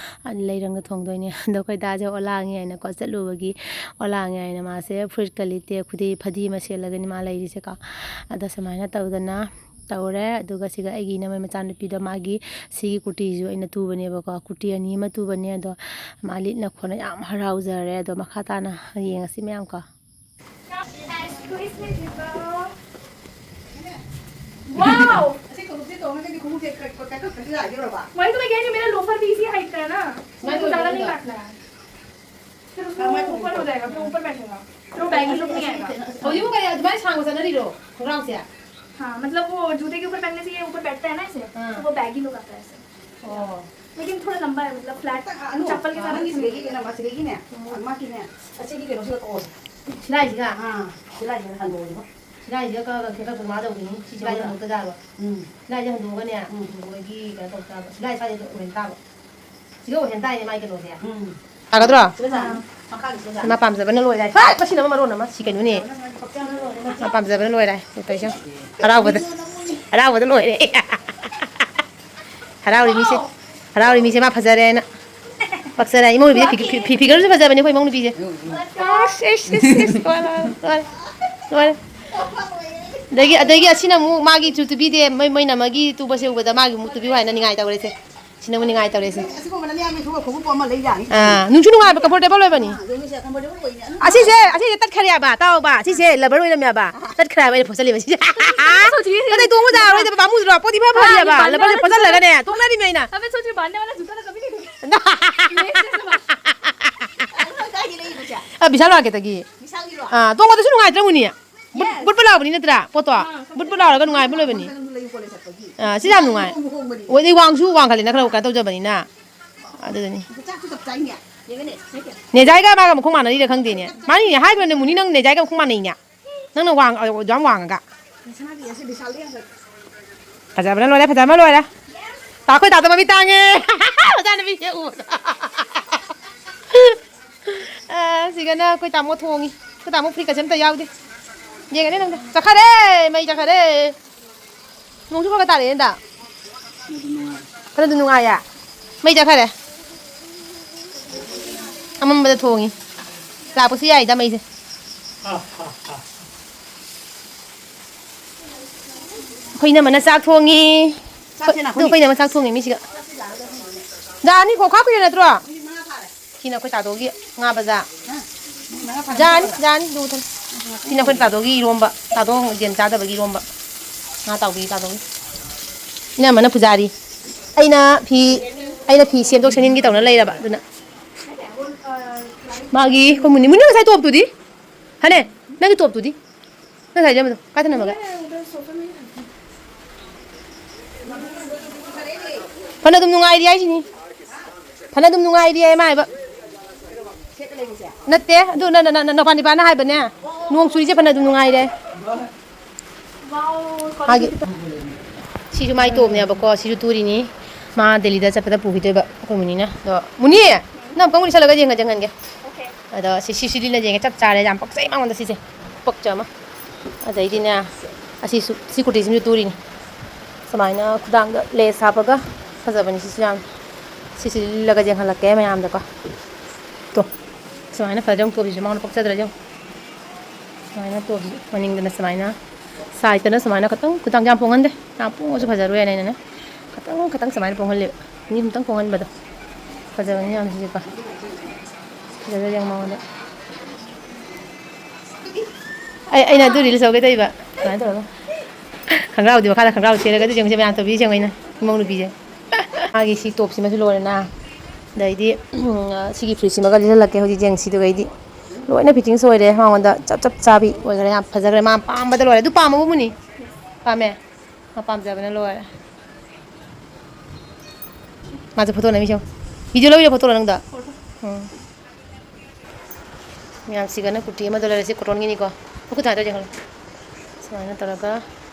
ꯑ, ꯂꯩꯔꯪꯒ ꯊꯣꯡꯗꯣꯏꯅꯦ꯫ ꯑꯗꯣ ꯑꯩꯈꯣꯏ ꯗꯥꯁꯦ ꯑꯣꯂꯥꯡꯉꯦ ꯍꯥꯏꯅꯀꯣ ꯆꯠꯂꯨꯕꯒꯤ, ꯑꯣꯂꯥꯡꯉꯦ ꯍꯥꯏꯅ ꯃꯥꯁꯦ ꯐꯨꯔꯤꯠꯀ ꯂꯤꯠꯇꯦ, ꯈꯨꯗꯩ ꯐꯗꯤ ꯑꯃ ꯁꯦꯠꯂꯒꯅꯤ ꯃꯥ ꯂꯩꯔꯤꯁꯦꯀꯣ꯫ ꯑꯗꯣ ꯁꯨꯃꯥꯏꯅ ꯇꯧꯗꯅ ꯇꯧꯔꯦ꯫ ꯑꯗꯨꯒ ꯁꯤꯒ ꯑꯩꯒꯤ ꯏꯅꯝꯃꯩ ꯃꯆꯥꯅꯨꯄꯤꯗꯣ, ꯃꯥꯒꯤ ꯁꯤꯒꯤ ꯀꯨꯔꯇꯤꯁꯨ ꯑꯩꯅ ꯇꯨꯕꯅꯦꯕꯀꯣ꯫ ꯀꯨꯔꯇꯤ ꯑꯅꯤ ꯑꯃ ꯇꯨꯕꯅꯦ꯫ ꯑꯗꯣ ꯃꯥ ꯂꯤꯠꯅ ꯈꯣꯠꯅ ꯌꯥꯝ ꯍꯔꯥꯎꯖꯔꯦ꯫ ꯑꯗꯣ ꯃꯈꯥ ꯇꯥꯅ ꯌꯦꯡꯉꯁꯤ ꯃꯌꯥꯝ ꯀꯣ꯫ Wow! वही तो मैं कह रही हूँ, मेरा लोफर भी इसी हाइट का है ना, तो ज़्यादा नहीं काटना है। फिर उसको ऊपर हो जाएगा, फिर ऊपर बैठेगा, फिर वो बैगी लुक नहीं आएगा। ꯍꯧꯖꯤꯛꯄꯨ ꯀꯔꯤ ꯑꯗꯨꯃꯥꯏꯅ ꯁꯥꯡꯕ ꯆꯠꯅꯔꯤꯔꯣ ꯈꯣꯡꯒ꯭ꯔꯥꯎꯁꯦ? हाँ, मतलब वो जूते के ऊपर पहनने से ये ऊपर बैठता है ना ऐसे, हाँ। तो वो बैगी लुक आता है ऐसे। ꯑꯣ꯫ लेकिन थोड़ा लंबा है, मतलब फ्लैट चप्पल के साथ। ꯅꯪꯒꯤ ꯁꯤꯗꯒꯤꯅꯦ, ꯃꯁꯤꯗꯒꯤꯅꯦ, ꯃꯥꯒꯤꯅꯦ, ꯑꯁꯤꯒꯤ ꯀꯩꯅꯣꯁꯤꯗ ꯀꯛꯑꯣ꯫ ꯁꯤꯂꯥꯏꯁꯤꯒ? ꯑꯥ, ꯁꯤꯂꯥꯏꯁꯤꯗ ꯍꯟꯗꯣꯛꯑꯣ꯫ ꯁꯤꯂꯥꯏꯁꯤꯒ ꯀꯛꯑꯒ ꯈꯦꯠꯇꯣꯛꯄ ꯀꯃꯥꯏꯅ ꯇꯧꯗꯣꯏꯅꯣ? ꯁꯤꯂꯥꯏꯁꯦ ꯍꯟꯗꯣꯛꯇ ꯌꯥꯔꯣꯏ꯫ ꯎꯝ꯫ ꯁꯤꯂꯥꯏꯁꯦ ꯍꯟꯗꯣꯛꯑꯒꯅꯦ, ꯎꯝ꯫ ꯍꯟꯗꯣꯛꯑꯒꯤ ꯀꯩꯅꯣ ꯇꯧ ꯇꯥꯕ꯫ ꯁꯤꯂꯥꯏ ꯁ꯭ꯋꯥꯏꯗ ꯑꯣꯏꯍꯟ ꯇꯥꯕ꯫ ꯁꯤꯒ ꯑꯣꯏꯍꯟ ꯇꯥꯏꯅꯦ ꯃꯥꯏ ꯀꯩꯅꯣꯁꯦ꯫ ꯎꯝ꯫ ꯇꯥꯒꯗ꯭ꯔꯣ? ꯁꯤꯗ ꯆꯥ-, ꯃꯈꯥꯒꯤ ꯁꯤꯗ ꯆꯥ-, ꯃꯥ ꯄꯥꯝꯖꯕꯅ ꯂꯣꯏꯔꯦ꯫ ꯍꯥꯏ, ꯃꯁꯤꯅ ꯑꯃ ꯃꯔꯣꯟ ꯑꯃ꯫ ꯁꯤ ꯀꯩꯅꯣꯅꯦ꯫ ꯃꯥ ꯄꯥꯝꯖꯕꯅ ꯂꯣꯏꯔꯦ꯫ ꯇꯧꯔꯤꯁꯦ꯫ ꯍꯔꯥꯎꯕꯗ, ꯍꯔꯥꯎꯕꯗ ꯂꯣꯏꯔꯦ꯫ ꯍꯔꯥꯎꯔꯤ ꯃꯤꯁꯦ꯫ ꯍꯔꯥꯎꯔꯤ ꯃꯤꯁꯦ ꯃꯥ ꯐꯖꯔꯦꯅ꯫ ꯄꯛꯆꯔꯦ꯫ ꯏꯃꯧ ꯅꯨꯄꯤꯁꯦ ꯐꯤꯒ-, ꯐꯤ-, ꯐꯤꯒꯔꯁꯨ ꯐꯖꯕꯅꯦ ꯑꯩꯈꯣꯏ ꯏꯃꯧ ꯅꯨꯄꯤꯁꯦ꯫ ꯑꯁ, ꯑꯁ, ꯑꯁ, ꯑꯁ, ꯂꯣꯏꯔꯦ, ꯂꯣꯏꯔꯦ, ꯂꯣꯏꯔꯦ꯫ ꯑꯗꯒꯤ, ꯑꯗꯒꯤ ꯑꯁꯤꯅ ꯑꯃꯨꯛ ꯃꯥꯒꯤꯁꯨ ꯇꯨꯕꯤꯗꯦ, ꯃꯣꯏ, ꯃꯣꯏꯅ ꯑꯃꯒꯤ ꯇꯨꯕꯁꯦ ꯎꯕꯗ ꯃꯥꯒꯤ ꯑꯃꯨꯛ ꯇꯨꯕꯤꯌꯨ ꯍꯥꯏꯅ ꯅꯤꯡꯉꯥꯏ ꯇꯧꯔꯦꯁꯦ꯫ ꯁꯤꯅꯕꯨ ꯅꯤꯡꯉꯥꯏ ꯇꯧꯔꯦꯁꯦ꯫ ꯑꯁꯤꯒꯨꯝꯕꯅ ꯃꯌꯥꯝꯒꯤ ꯊꯕꯛ ꯈꯣꯡꯎꯞ ꯑꯃ ꯂꯩ ꯌꯥꯅꯤ꯫ ꯑꯥ, ꯅꯨꯡꯁꯨ ꯅꯨꯡꯉꯥꯏꯕ, comfortable ꯑꯣꯏꯕꯅꯤ꯫ ꯑꯥ, ꯑꯗꯨꯝ ꯁꯦ comfortable ꯑꯣꯏꯅꯦ꯫ ꯑꯗꯨꯝ ꯑꯁꯤꯁꯦ, ꯑꯁꯤꯁꯦ ꯇꯠꯈ꯭ꯔꯦꯕ, ꯇꯥꯎꯕ꯫ ꯁꯤꯁꯦ rubber ꯑꯣꯏꯔꯝꯃꯦꯕ꯫ ꯇꯠꯈ꯭ꯔꯦꯕ ꯑꯩꯅ ꯐꯣꯠꯆꯜꯂꯤꯕ ꯁꯤꯁꯦ꯫ ꯁꯣꯆꯤ꯫ ꯀꯗꯥꯏ ꯇꯣꯡꯕ ꯌꯥꯔꯣꯏꯗꯕ ꯄꯥꯝꯃꯨꯗ꯭ꯔꯣ? ꯄꯣꯠꯇꯤ ꯐ ꯐꯔꯤꯑꯕ꯫ ꯑꯥ, rubberꯁꯦ ꯐꯣꯠꯆꯜꯂꯒꯅꯦ ꯇꯣꯡꯅꯔꯤꯃꯤ ꯑꯩꯅ꯫ ꯑꯕꯦ, ꯁꯣꯆꯤ ꯕꯥꯟꯅꯦ ꯋꯥꯂꯥ ꯖꯨꯇꯥ ꯂꯒꯥ ꯚꯤ ꯅꯍꯤ ꯍꯦ꯫ ꯑꯗꯨ ꯅꯪ ꯀꯥꯏꯗꯩ ꯂꯩꯔꯤꯕꯁꯦ? ꯑ, ꯕꯤꯁꯥꯜ ꯃꯥꯔꯀꯦꯠꯇꯒꯤ꯫ ꯕꯤꯁꯥꯜꯒꯤꯔꯣ? ꯑꯥ, ꯇꯣꯡꯕꯗꯁꯨ ꯅꯨꯡꯉꯥꯏꯇ꯭ꯔꯥ ꯃꯨꯅꯤ? ꯕꯨꯠ, ꯕꯨꯠ ꯕꯨꯠ ꯂꯥꯎꯕꯅꯤ ꯅꯠꯇ꯭ꯔꯥ? ꯄꯣꯠꯇꯣ꯫ ꯑꯥ, ꯕꯨꯠ ꯕꯨꯠ ꯂꯥꯎꯔꯒ ꯅꯨꯡꯉꯥꯏꯕ ꯂꯣꯏꯕꯅꯤ꯫ ꯑꯥ, ꯁꯤ ꯌꯥꯝ ꯅꯨꯡꯉꯥꯏ꯫ ꯍꯣꯡꯕꯅꯤ꯫ ꯑꯣ, ꯑꯗꯩ ꯋꯥꯡꯁꯨ ꯋꯥꯡꯈꯠꯂꯦꯅ ꯈꯔ ꯀꯩꯅꯣ ꯇꯧꯖꯕꯅꯤꯅ꯫ ꯑꯗꯨꯗꯅꯤ꯫ ꯆꯥꯛꯁꯨ ꯆꯞ ꯆꯥꯏꯅꯦ꯫ ꯌꯦꯡꯉꯨꯅꯦ, ꯁꯦ, ꯁꯦ꯫ ꯅꯦꯖꯥꯏꯒ ꯃꯥꯒ ꯃꯈꯣꯡ ꯃꯥꯟꯅꯔꯤꯔ ꯈꯪꯗꯦꯅꯦ꯫ ꯃꯥꯅꯤꯅꯦ, ꯍꯥꯏꯈ꯭ꯔꯅꯦ, ꯃꯨꯅꯤ, ꯅꯪ ꯅꯦꯖꯥꯏꯒ ꯃꯈꯣꯡ ꯃꯥꯟꯅꯩꯅꯦ꯫ ꯅꯪꯅ ꯋꯥꯡ-, ꯑ, ꯑꯗꯨꯌꯥꯝ ꯋꯥꯡꯉꯒ꯫ ꯁꯅꯥꯗꯤ ꯑꯁꯤ ꯕꯤꯁꯥꯜꯗ ꯌꯥꯝ ꯐꯖꯩ꯫ ꯐꯖꯕꯅ ꯂꯣꯏꯔꯦ, ꯐꯖꯕꯅ ꯂꯣꯏꯔꯦ꯫ ꯇꯥ ꯑꯩꯈꯣꯏ ꯇꯥꯗꯣ ꯃꯃꯤꯠ ꯇꯥꯡꯉꯦ꯫ ꯃꯆꯥꯅꯨꯄꯤꯁꯦ ꯎꯕꯗ꯫ ꯑ, ꯁꯤꯒꯅ ꯑꯩꯈꯣꯏ ꯇꯥꯃꯣ ꯊꯣꯡꯉꯤ꯫ ꯑꯩꯈꯣꯏ ꯇꯥꯃꯣ ꯐꯨꯔꯤꯠꯀꯁꯦ ꯑꯝꯇ ꯌꯥꯎꯗꯦ꯫ ꯌꯦꯡꯉꯅꯤ ꯅꯪꯗ꯫ ꯆꯠꯈꯔꯦ! ꯃꯩ ꯆꯠꯈꯔꯦ! ꯅꯣꯡꯁꯨ ꯈꯔ ꯈꯔ ꯇꯥꯔꯛꯑꯦ ꯍꯟꯗꯛ꯫ ꯈꯔ ꯑꯗꯨꯝ ꯅꯨꯡꯉꯥꯏꯌꯦ꯫ ꯃꯩ ꯆꯠꯈꯔꯦ꯫ ꯑꯃꯝꯕꯗ ꯊꯣꯡꯉꯤ꯫ ꯂꯥꯛꯄꯁꯨ ꯌꯥꯏꯗ ꯃꯩꯁꯦ꯫ ꯑꯩꯈꯣꯏ ꯏꯅꯝꯃꯅ ꯆꯥꯛ ꯊꯣꯡꯉꯤ꯫ ꯆꯥꯛꯁꯦ ꯑꯗꯨ ꯂꯥꯛꯄꯅꯤ꯫ ꯑꯩꯈꯣꯏ ꯏꯅꯝꯃ ꯆꯥꯛ ꯊꯣꯡꯉꯤ ꯃꯤꯁꯤꯒ꯫ ꯌꯥꯅꯤ, ꯈꯣꯡꯈꯥ ꯀꯨꯏꯔꯦ ꯅꯠꯇ꯭ꯔꯣ? ꯁꯤꯅ ꯑꯩꯈꯣꯏ ꯇꯥꯗꯣꯒꯤ ꯉꯥ ꯕꯖꯥ꯫ ꯌꯥꯅꯤ, ꯌꯥꯅꯤ, ꯑꯗꯨ ꯊꯝ-, ꯁꯤꯅ ꯑꯩꯈꯣꯏ ꯇꯥꯗꯣꯒꯤ ꯏꯔꯣꯝꯕ, ꯇꯥꯗꯣ ꯌꯦꯟ ꯆꯥꯗꯕꯒꯤ ꯏꯔꯣꯝꯕ꯫ ꯉꯥ ꯇꯥꯎꯕꯤ ꯇꯥꯗꯣꯒꯤ꯫ ꯏꯅꯝꯃꯅ ꯄꯨꯖꯥꯔꯤ꯫ ꯑꯩꯅ ꯐꯤ, ꯑꯩꯅ ꯐꯤ ꯁꯦꯝꯗꯣꯛ ꯁꯦꯝꯖꯤꯟꯒꯤ ꯇꯧꯅ ꯂꯩꯔꯕ, ꯑꯗꯨꯅ꯫ ꯃꯥꯒꯤ ꯑꯩꯈꯣꯏ ꯃꯨꯅꯤ, ꯃꯨꯅꯤ ꯉꯁꯥꯏ ꯇꯣꯞꯇꯨꯗꯤ? ꯍꯅꯦ, ꯅꯪꯒꯤ ꯇꯣꯞꯇꯨꯗꯤ? ꯅꯪ ꯉꯁꯥꯏ ꯁꯦꯝꯕꯗꯣ ꯀꯥꯏ ꯊꯅꯝꯃꯒꯦ? ꯐꯅ ꯑꯗꯨꯝ ꯅꯨꯡꯉꯥꯏꯔꯤ ꯍꯥꯏꯁꯤꯅꯤ꯫ ꯐꯅ ꯑꯗꯨꯝ ꯅꯨꯡꯉꯥꯏꯔꯤ ꯍꯥꯏ ꯃꯥ ꯍꯥꯏꯕ꯫ ꯅꯠꯇꯦ, ꯑꯗꯨ ꯅ-, ꯅ-, ꯅ-, ꯅꯄꯥ ꯅꯤꯄꯥꯅ ꯍꯥꯏꯕꯅꯦ꯫ ꯅꯣꯡ ꯆꯨꯔꯤꯁꯦ ꯐꯅ ꯑꯗꯨꯝ ꯅꯨꯡꯉꯥꯏꯔꯦ꯫ ꯃꯥꯒꯤ, ꯁꯤꯁꯨ ꯃꯥꯏ ꯇꯣꯞꯅꯦꯕꯀꯣ, ꯁꯤꯁꯨ ꯇꯨꯔꯤꯅꯤ꯫ ꯃꯥ ꯗꯦꯜꯂꯤꯗ ꯆꯠꯄꯗ ꯄꯨꯈꯤꯗꯣꯏꯕ ꯑꯩꯈꯣꯏ ꯃꯨꯅꯤꯅ꯫ ꯑꯗꯣ, ꯃꯨꯅꯤ! ꯅꯪ ꯑꯃꯨꯛꯇꯪ ꯎꯅꯤꯁꯜꯂꯒ ꯌꯦꯡꯍꯟ-, ꯌꯦꯡꯍꯟꯒꯦ꯫ ꯑꯗꯣ ꯁꯤ, ꯁꯤ, ꯁꯤꯂꯤꯅ ꯌꯦꯡꯉꯦ, ꯆꯞ ꯆꯥꯔꯦ, ꯌꯥꯝ ꯄꯛꯆꯩ ꯃꯉꯣꯟꯗ ꯁꯤꯁꯦ꯫ ꯄꯛꯆ ꯑꯃ꯫ ꯑꯗꯩꯗꯤꯅꯦ, ꯑꯁꯤꯁꯨ, ꯁꯤ ꯀꯨꯔꯇꯤꯁꯤꯃꯁꯨ ꯇꯨꯔꯤꯅꯤ꯫ ꯁꯨꯃꯥꯏꯅ ꯈꯨꯗꯥꯡꯗ lace ꯍꯥꯞꯄꯒ ꯐꯖꯕꯅꯤ ꯁꯤꯁꯨ ꯌꯥꯝ꯫ ꯁꯤꯁꯤ ꯂꯤꯠꯂꯒ ꯌꯦꯡꯍꯜꯂꯛꯀꯦ ꯃꯌꯥꯝꯗꯀꯣ꯫ ꯇꯣ, ꯁꯨꯃꯥꯏꯅ ꯐꯖꯅ ꯇꯣꯞꯁꯤꯁꯨ ꯃꯉꯣꯟꯗ ꯄꯛꯆꯗ꯭ꯔꯥ ꯌꯦꯡꯉꯨ꯫ ꯁꯨꯃꯥꯏꯅ ꯇꯣꯞꯁꯤ ꯃꯅꯤꯡꯗꯅ ꯁꯨꯃꯥꯏꯅ, ꯁꯥꯏꯠꯇꯅ ꯁꯨꯃꯥꯏꯅ ꯈꯇꯪ, ꯈꯨꯗꯥꯡꯁꯦ ꯌꯥꯝ ꯄꯣꯡꯍꯟꯗꯦ꯫ ꯌꯥꯝ ꯄꯣꯡꯉꯁꯨ ꯐꯖꯔꯣꯏꯅ ꯑꯩꯅꯅꯦ, ꯈꯇꯪ ꯈꯇꯪ ꯁꯨꯃꯥꯏꯅ ꯄꯣꯡꯍꯜꯂꯦꯕ꯫ ꯑꯅꯤ ꯑꯃꯇꯪ ꯄꯣꯡꯍꯟꯕꯗꯣ꯫ ꯐꯖꯕꯅꯤ ꯌꯥꯝ ꯁꯤꯁꯦꯀꯣ꯫ ꯐꯖꯗ꯭ꯔꯥ ꯌꯦꯡꯉꯨ ꯃꯉꯣꯟꯗ꯫ ꯑꯩ, ꯑꯩꯅ ꯑꯗꯨ ꯔꯤꯜꯁ ꯇꯧꯒꯦ ꯇꯧꯔꯤꯕ꯫ ꯁꯨꯃꯥꯏꯅ ꯇꯧꯔꯒ꯫ ꯈꯪꯒ꯭ꯔꯥꯎꯗꯤ ꯃꯈꯥꯗ ꯈꯪꯒ꯭ꯔꯥꯎ ꯁꯦꯠꯂꯒ ꯑꯗꯨ ꯌꯦꯡꯉꯨꯁꯦ ꯃꯌꯥꯝ ꯇꯧꯕꯤꯁꯦ ꯌꯦꯡꯉꯨ ꯑꯩꯅ꯫ ꯏꯃꯧ ꯅꯨꯄꯤꯁꯦ꯫ ꯃꯥꯒꯤ ꯁꯤ ꯇꯣꯞꯁꯤꯃꯁꯨ ꯂꯣꯏꯔꯦꯅ꯫ ꯑꯗꯩꯗꯤ, ꯎꯝ, ꯁꯤꯒꯤ ꯐꯨꯔꯤꯠꯁꯤꯃꯒ ꯂꯤꯠꯍꯜꯂꯛꯀꯦ ꯍꯧꯖꯤꯛ ꯌꯦꯡꯁꯤꯗꯨꯒꯩꯗꯤ꯫ ꯂꯣꯏꯅ ꯐꯤꯠꯇꯤꯡꯁ ꯑꯣꯏꯔꯦ꯫ ꯃꯉꯣꯟꯗ ꯆꯞ ꯆꯞ ꯆꯥꯕꯤ ꯑꯣꯏꯈ꯭ꯔꯦ꯫ ꯌꯥꯝ ꯐꯖꯈ꯭ꯔꯦ꯫ ꯃꯥ ꯄꯥꯝꯕꯗ ꯂꯣꯏꯔꯦ꯫ ꯑꯗꯨ ꯄꯥꯝꯃꯕ ꯃꯨꯅꯤ? ꯄꯥꯝꯃꯦ? ꯃꯥ ꯄꯥꯝꯖꯕꯅ ꯂꯣꯏꯔꯦ꯫ ꯃꯥꯁꯦ ꯐꯣꯇꯣ ꯅꯝꯃꯤꯁꯦ ꯌꯦꯡꯉꯨ꯫ ꯚꯤꯗꯤꯑꯣ ꯂꯧꯔꯤꯔꯣ ꯐꯣꯇꯣꯔꯣ ꯅꯪꯗꯣ? ꯎꯝ꯫ ꯃꯌꯥꯝꯁꯤꯒꯅ ꯀꯨꯔꯇꯤ ꯑꯃꯗ ꯂꯩꯔꯦ, ꯁꯤ ꯀꯣꯇꯣꯟꯒꯤꯅꯤꯀꯣ꯫ ꯃꯈꯨꯠ ꯊꯥꯗ ꯌꯦꯡꯍꯜꯂꯣ꯫ ꯁꯨꯃꯥꯏꯅ ꯇꯧꯔꯒ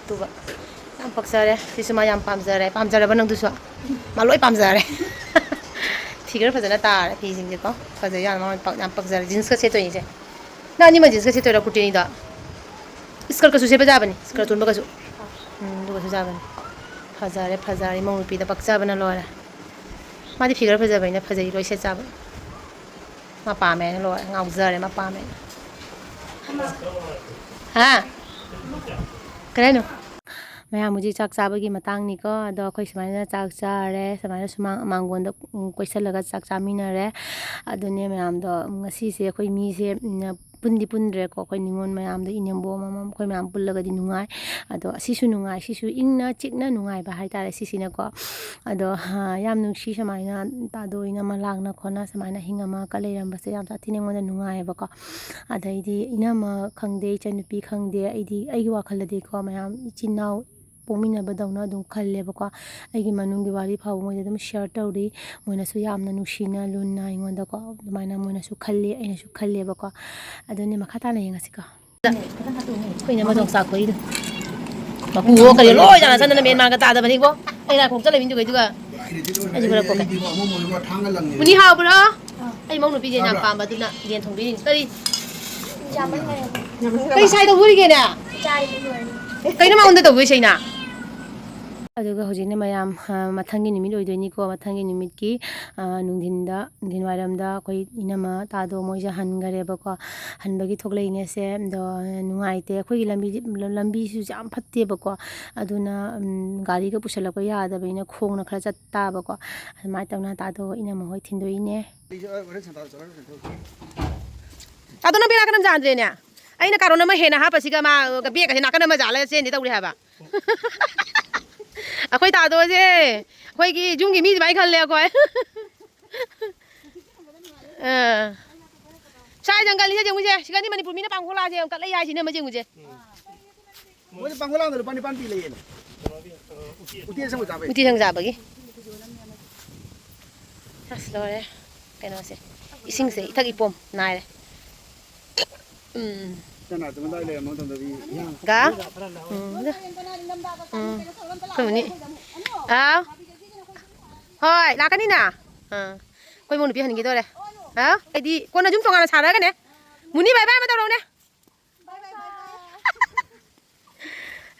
ꯇꯨꯕ꯫ ꯌꯥꯝ ꯄꯛꯆꯔꯦ꯫ ꯁꯤꯁꯨ ꯃꯥ ꯌꯥꯝ ꯄꯥꯝꯖꯔꯦ꯫ ꯄꯥꯝꯖꯔꯕ ꯅꯪꯗꯨꯁꯨ? ꯃꯥ ꯂꯣꯏ ꯄꯥꯝꯖꯔꯦ꯫ ꯐꯤꯒꯔ ꯐꯖꯅ ꯇꯥꯔꯦ ꯐꯤꯁꯤꯡꯁꯦꯀꯣ꯫ ꯐꯖꯩ ꯌꯥꯝ, ꯃꯉꯣꯟꯗ ꯄꯥꯛ-, ꯌꯥꯝ ꯄꯛꯆꯔꯦ꯫ ꯖꯤꯟꯁꯀ ꯁꯦꯠꯇꯣꯏꯅꯤꯁꯦ꯫ ꯅꯪ ꯑꯅꯤꯃꯛ ꯖꯤꯟꯁꯀ ꯁꯦꯠꯇꯣꯏꯔꯣ ꯀꯨꯔꯇꯤꯅꯤꯗꯣ? ꯏꯁꯀꯔꯠꯀꯁꯨ ꯁꯦꯠꯄ ꯌꯥꯕꯅꯤ, ꯏꯁꯀꯔꯠ ꯑꯇꯣꯟꯕꯒꯁꯨ꯫ ꯎꯝ, ꯑꯗꯨꯒꯁꯨ ꯌꯥꯕꯅꯤ꯫ ꯐꯖꯔꯦ, ꯐꯖꯔꯦ꯫ ꯏꯃꯧ ꯅꯨꯄꯤꯗ ꯄꯛꯆꯕꯅ ꯂꯣꯏꯔꯦ꯫ ꯃꯥꯗꯤ ꯐꯤꯒꯔ ꯐꯖꯕꯅꯤꯅ ꯐꯖꯩ, ꯂꯣꯏ ꯁꯦꯠ ꯆꯥꯕ꯫ ꯃꯥ ꯄꯥꯝꯃꯦꯅ ꯂꯣꯏꯔꯦ, ꯉꯥꯎꯖꯔꯦ ꯃꯥ ꯄꯥꯝꯃꯦꯅ꯫ ꯍꯥ? ꯀꯩ ꯍꯥꯏꯅꯣ? ꯃꯌꯥꯝ ꯍꯧꯖꯤꯛ ꯆꯥꯛ ꯆꯥꯕꯒꯤ ꯃꯇꯥꯡꯅꯤꯀꯣ꯫ ꯑꯗꯣ ꯑꯩꯈꯣꯏ ꯁꯨꯃꯥꯏꯅ ꯆꯥꯛ ꯆꯥꯔꯦ, ꯁꯨꯃꯥꯏꯅ ꯁꯨꯃꯥꯡ ꯃꯥꯡꯒꯣꯟꯗ, ꯎꯝ, ꯀꯣꯏꯁꯜꯂꯒ ꯆꯥꯛ ꯆꯥꯃꯤꯟꯅꯔꯦ꯫ ꯑꯗꯨꯅꯦ ꯃꯌꯥꯝꯗꯣ, ꯎꯝ, ꯉꯁꯤꯁꯦ ꯑꯩꯈꯣꯏ ꯃꯤꯁꯦ, ꯎꯝ, ꯄꯨꯟꯗꯤ ꯄꯨꯟꯗ꯭ꯔꯦꯀꯣ꯫ ꯑꯩꯈꯣꯏ ꯅꯤꯉꯣꯜ ꯃꯌꯥꯝꯗꯣ, ꯏꯅꯦꯝꯕꯣꯛ ꯑꯃꯃꯝ, ꯑꯩꯈꯣꯏ ꯃꯌꯥꯝ ꯄꯨꯜꯂꯒꯗꯤ ꯅꯨꯡꯉꯥꯏ꯫ ꯑꯗꯣ ꯑꯁꯤꯁꯨ ꯅꯨꯡꯉꯥꯏ, ꯁꯤꯁꯨ ꯏꯪꯅ ꯆꯤꯛꯅ ꯅꯨꯡꯉꯥꯏꯕ ꯍꯥꯏꯇꯥꯔꯦ ꯁꯤꯁꯤꯅꯀꯣ꯫ ꯑꯗꯣ, ꯍꯥ, ꯌꯥꯝ ꯅꯨꯡꯁꯤ ꯁꯨꯃꯥꯏꯅ ꯇꯥꯗꯣ ꯏꯅꯝꯃ ꯂꯥꯡꯅ ꯈꯣꯠꯅ ꯁꯨꯃꯥꯏꯅ ꯑꯍꯤꯡ ꯑꯃꯒ ꯂꯩꯔꯝꯕꯁꯦ ꯌꯥꯝ ꯁꯥꯊꯤꯅ ꯑꯩꯉꯣꯟꯗ ꯅꯨꯡꯉꯥꯏꯌꯦꯕꯀꯣ꯫ ꯑꯗꯩꯗꯤ ꯏꯅꯝꯃ ꯈꯪꯗꯦ, ꯏꯆꯟꯅꯨꯄꯤ ꯈꯪꯗꯦ, ꯑꯩꯗꯤ ꯑꯩꯒꯤ ꯋꯥꯈꯜꯗꯗꯤꯀꯣ ꯃꯌꯥꯝ ꯏꯆꯤꯟ ꯏꯅꯥꯎ ꯄꯣꯛꯃꯤꯟꯅꯕꯗꯧꯅ ꯑꯗꯨꯝ ꯈꯜꯂꯦꯕꯀꯣ꯫ ꯑꯩꯒꯤ ꯃꯅꯨꯡꯒꯤ ꯋꯥꯔꯤ ꯐꯥꯎꯕ ꯃꯣꯏꯗ ꯑꯗꯨꯝ ꯁꯤꯌꯔ ꯇꯧꯔꯤ꯫ ꯃꯣꯏꯅꯁꯨ ꯌꯥꯝꯅ ꯅꯨꯡꯁꯤꯅ ꯂꯨꯅ ꯑꯩꯉꯣꯟꯗꯀꯣ ꯑꯗꯨꯃꯥꯏꯅ ꯃꯣꯏꯅꯁꯨ ꯈꯜꯂꯤ, ꯑꯩꯅꯁꯨ ꯈꯜꯂꯦꯕꯀꯣ꯫ ꯑꯗꯨꯅꯦ ꯃꯈꯥ ꯇꯥꯅ ꯌꯦꯡꯉꯁꯤꯀꯣ꯫ ꯑꯩꯈꯣꯏꯅ ꯃꯗꯣꯡ ꯆꯥꯛ ꯈꯣꯏꯗꯣ꯫ ꯃꯀꯨ ꯑꯣ ꯀꯔꯤ ꯂꯣꯏ ꯆꯥꯅ ꯆꯥꯅꯅ ꯃꯦꯟ ꯃꯥꯟꯒ ꯇꯥꯗꯕꯅꯤꯀꯣ꯫ ꯑꯩ ꯂꯥꯏ ꯈꯣꯡ ꯆꯠꯂꯃꯤꯗꯨꯒꯩꯗꯨꯒ꯫ ꯑꯩꯁꯨ ꯈꯔ ꯄꯣꯛꯀꯦ꯫ ꯃꯨꯅꯤ ꯍꯥꯎꯕ꯭ꯔꯣ? ꯑꯩ ꯃꯧ ꯅꯨꯄꯤꯁꯦ ꯌꯥꯝ ꯄꯥꯝꯕ ꯑꯗꯨꯅ ꯌꯦꯟ ꯊꯣꯡꯕꯤꯔꯤꯅꯤ꯫ ꯀꯔꯤ? ꯀꯩ ꯁꯥꯏ ꯇꯧꯗꯣꯔꯤꯒꯦꯅꯦ? ꯀꯩꯅꯣ ꯃꯉꯣꯟꯗ ꯇꯧꯗꯣꯏꯁꯦ ꯑꯩꯅ? ꯑꯗꯨꯒ ꯍꯧꯖꯤꯛꯅ ꯃꯌꯥꯝ, ꯑ, ꯃꯊꯪꯒꯤ ꯅꯨꯃꯤꯠ ꯑꯣꯏꯗꯣꯏꯅꯤꯀꯣ꯫ ꯃꯊꯪꯒꯤ ꯅꯨꯃꯤꯠꯀꯤ, ꯑ, ꯅꯨꯡꯊꯤꯟꯗ, ꯅꯨꯡꯊꯤꯟ ꯋꯥꯏꯔꯝꯗ ꯑꯩꯈꯣꯏ ꯏꯅꯝꯃ ꯇꯥꯗꯣ ꯃꯣꯏꯁꯦ ꯍꯟꯈꯔꯦꯕꯀꯣ꯫ ꯍꯟꯕꯒꯤ ꯊꯣꯛꯂꯛꯏꯅꯦꯁꯦ꯫ ꯑꯗꯣ ꯅꯨꯡꯉꯥꯏꯇꯦ꯫ ꯑꯩꯈꯣꯏꯒꯤ ꯂꯝꯕꯤꯗꯤ, ꯂꯝꯕꯤꯁꯤꯁꯨ ꯌꯥꯝ ꯐꯠꯇꯦꯕꯀꯣ꯫ ꯑꯗꯨꯅ, ꯎꯝ, ꯒꯥꯔꯤꯒ ꯄꯨꯁꯜꯂꯛꯄ ꯌꯥꯗꯕꯅꯤꯅ ꯈꯣꯡꯅ ꯈꯔ ꯆꯠ ꯇꯥꯕꯀꯣ꯫ ꯑꯗꯨꯃꯥꯏꯅ ꯇꯧꯅ ꯇꯥꯗꯣ ꯏꯅꯝꯃ ꯍꯣꯏ ꯊꯤꯟꯗꯣꯛꯏꯅꯦ꯫ ꯇꯥꯗꯣ, ꯅꯪ ꯕꯦꯛ ꯅꯥꯀꯟ ꯑꯃ ꯌꯥꯟꯗ꯭ꯔꯦꯅꯦ꯫ ꯑꯩꯅ ꯀꯥꯔꯣꯟ ꯑꯃ ꯍꯦꯟꯅ ꯍꯥꯞꯄꯁꯤꯒ ꯃꯥ ꯕꯦꯛ ꯑꯁꯦ ꯅꯥꯀꯟ ꯑꯃ ꯌꯥꯜꯂꯒ ꯆꯦꯟꯗꯦ ꯇꯧꯔꯤ ꯍꯥꯏꯕ꯫ ꯑꯩꯈꯣꯏ ꯇꯥꯗꯣꯁꯦ ꯑꯩꯈꯣꯏꯒꯤ ꯌꯨꯝꯒꯤ ꯃꯤ ꯑꯗꯨꯃꯥꯏꯅ ꯈꯜꯂꯦ ꯑꯩꯈꯣꯏ꯫ ꯑꯥ꯫ ꯁ꯭ꯋꯥꯏ ꯖꯪꯒꯜꯁꯤꯗ ꯌꯦꯡꯉꯨꯁꯦ꯫ ꯁꯤꯒꯗꯤ ꯃꯅꯤꯄꯨꯔ ꯃꯤꯅ ꯄꯥꯡꯈꯣꯂꯥꯁꯦ ꯌꯥꯝ ꯀꯠꯂꯛꯏ ꯍꯥꯏꯁꯤꯅ ꯑꯃ ꯌꯦꯡꯉꯨꯁꯦ꯫ ꯃꯣꯏꯗꯤ ꯄꯥꯡꯈꯣꯂꯥꯡꯗ ꯂꯨꯄꯥ ꯅꯤꯄꯥꯟ ꯄꯤ ꯂꯩꯌꯦꯅꯦ꯫ ꯎꯇꯤ ꯑꯁꯪꯕ ꯆꯥꯕꯩ꯫ ꯎꯇꯤ ꯑꯁꯪ ꯆꯥꯕꯒꯤ꯫ ꯑꯁ, ꯂꯣꯏꯔꯦ꯫ ꯀꯩꯅꯣꯁꯦ꯫ ꯏꯁꯤꯡꯁꯦ ꯏꯊꯛ ꯏꯄꯣꯝ ꯅꯥꯏꯔꯦ꯫ ꯎꯝ꯫ ꯆꯅꯥ ꯆꯨꯝꯃꯗꯥꯏ ꯂꯩꯔꯝꯕ ꯃꯇꯝꯗꯗꯤ ꯏꯌꯥꯡ ꯒꯥ? ꯎꯝ, ꯒꯥ꯫ ꯎꯝ꯫ ꯑꯩꯈꯣꯏ ꯃꯨꯅꯤ꯫ ꯍꯥꯎ꯫ ꯍꯣꯏ, ꯂꯥꯛꯀꯅꯤꯅ꯫ ꯑꯥ꯫ ꯑꯩꯈꯣꯏ ꯃꯧ ꯅꯨꯄꯤ ꯍꯟꯈꯤꯗꯣꯔꯦ꯫ ꯍꯥꯎ? ꯑꯩꯗꯤ ꯀꯣꯟꯅ ꯌꯨꯝ ꯇꯣꯉꯥꯟꯅ ꯁꯥꯔꯒꯅꯦ꯫ ꯃꯨꯅꯤ, ꯕꯥꯏ ꯕꯥꯏ ꯑꯃ ꯇꯧꯔꯛꯎꯅꯦ꯫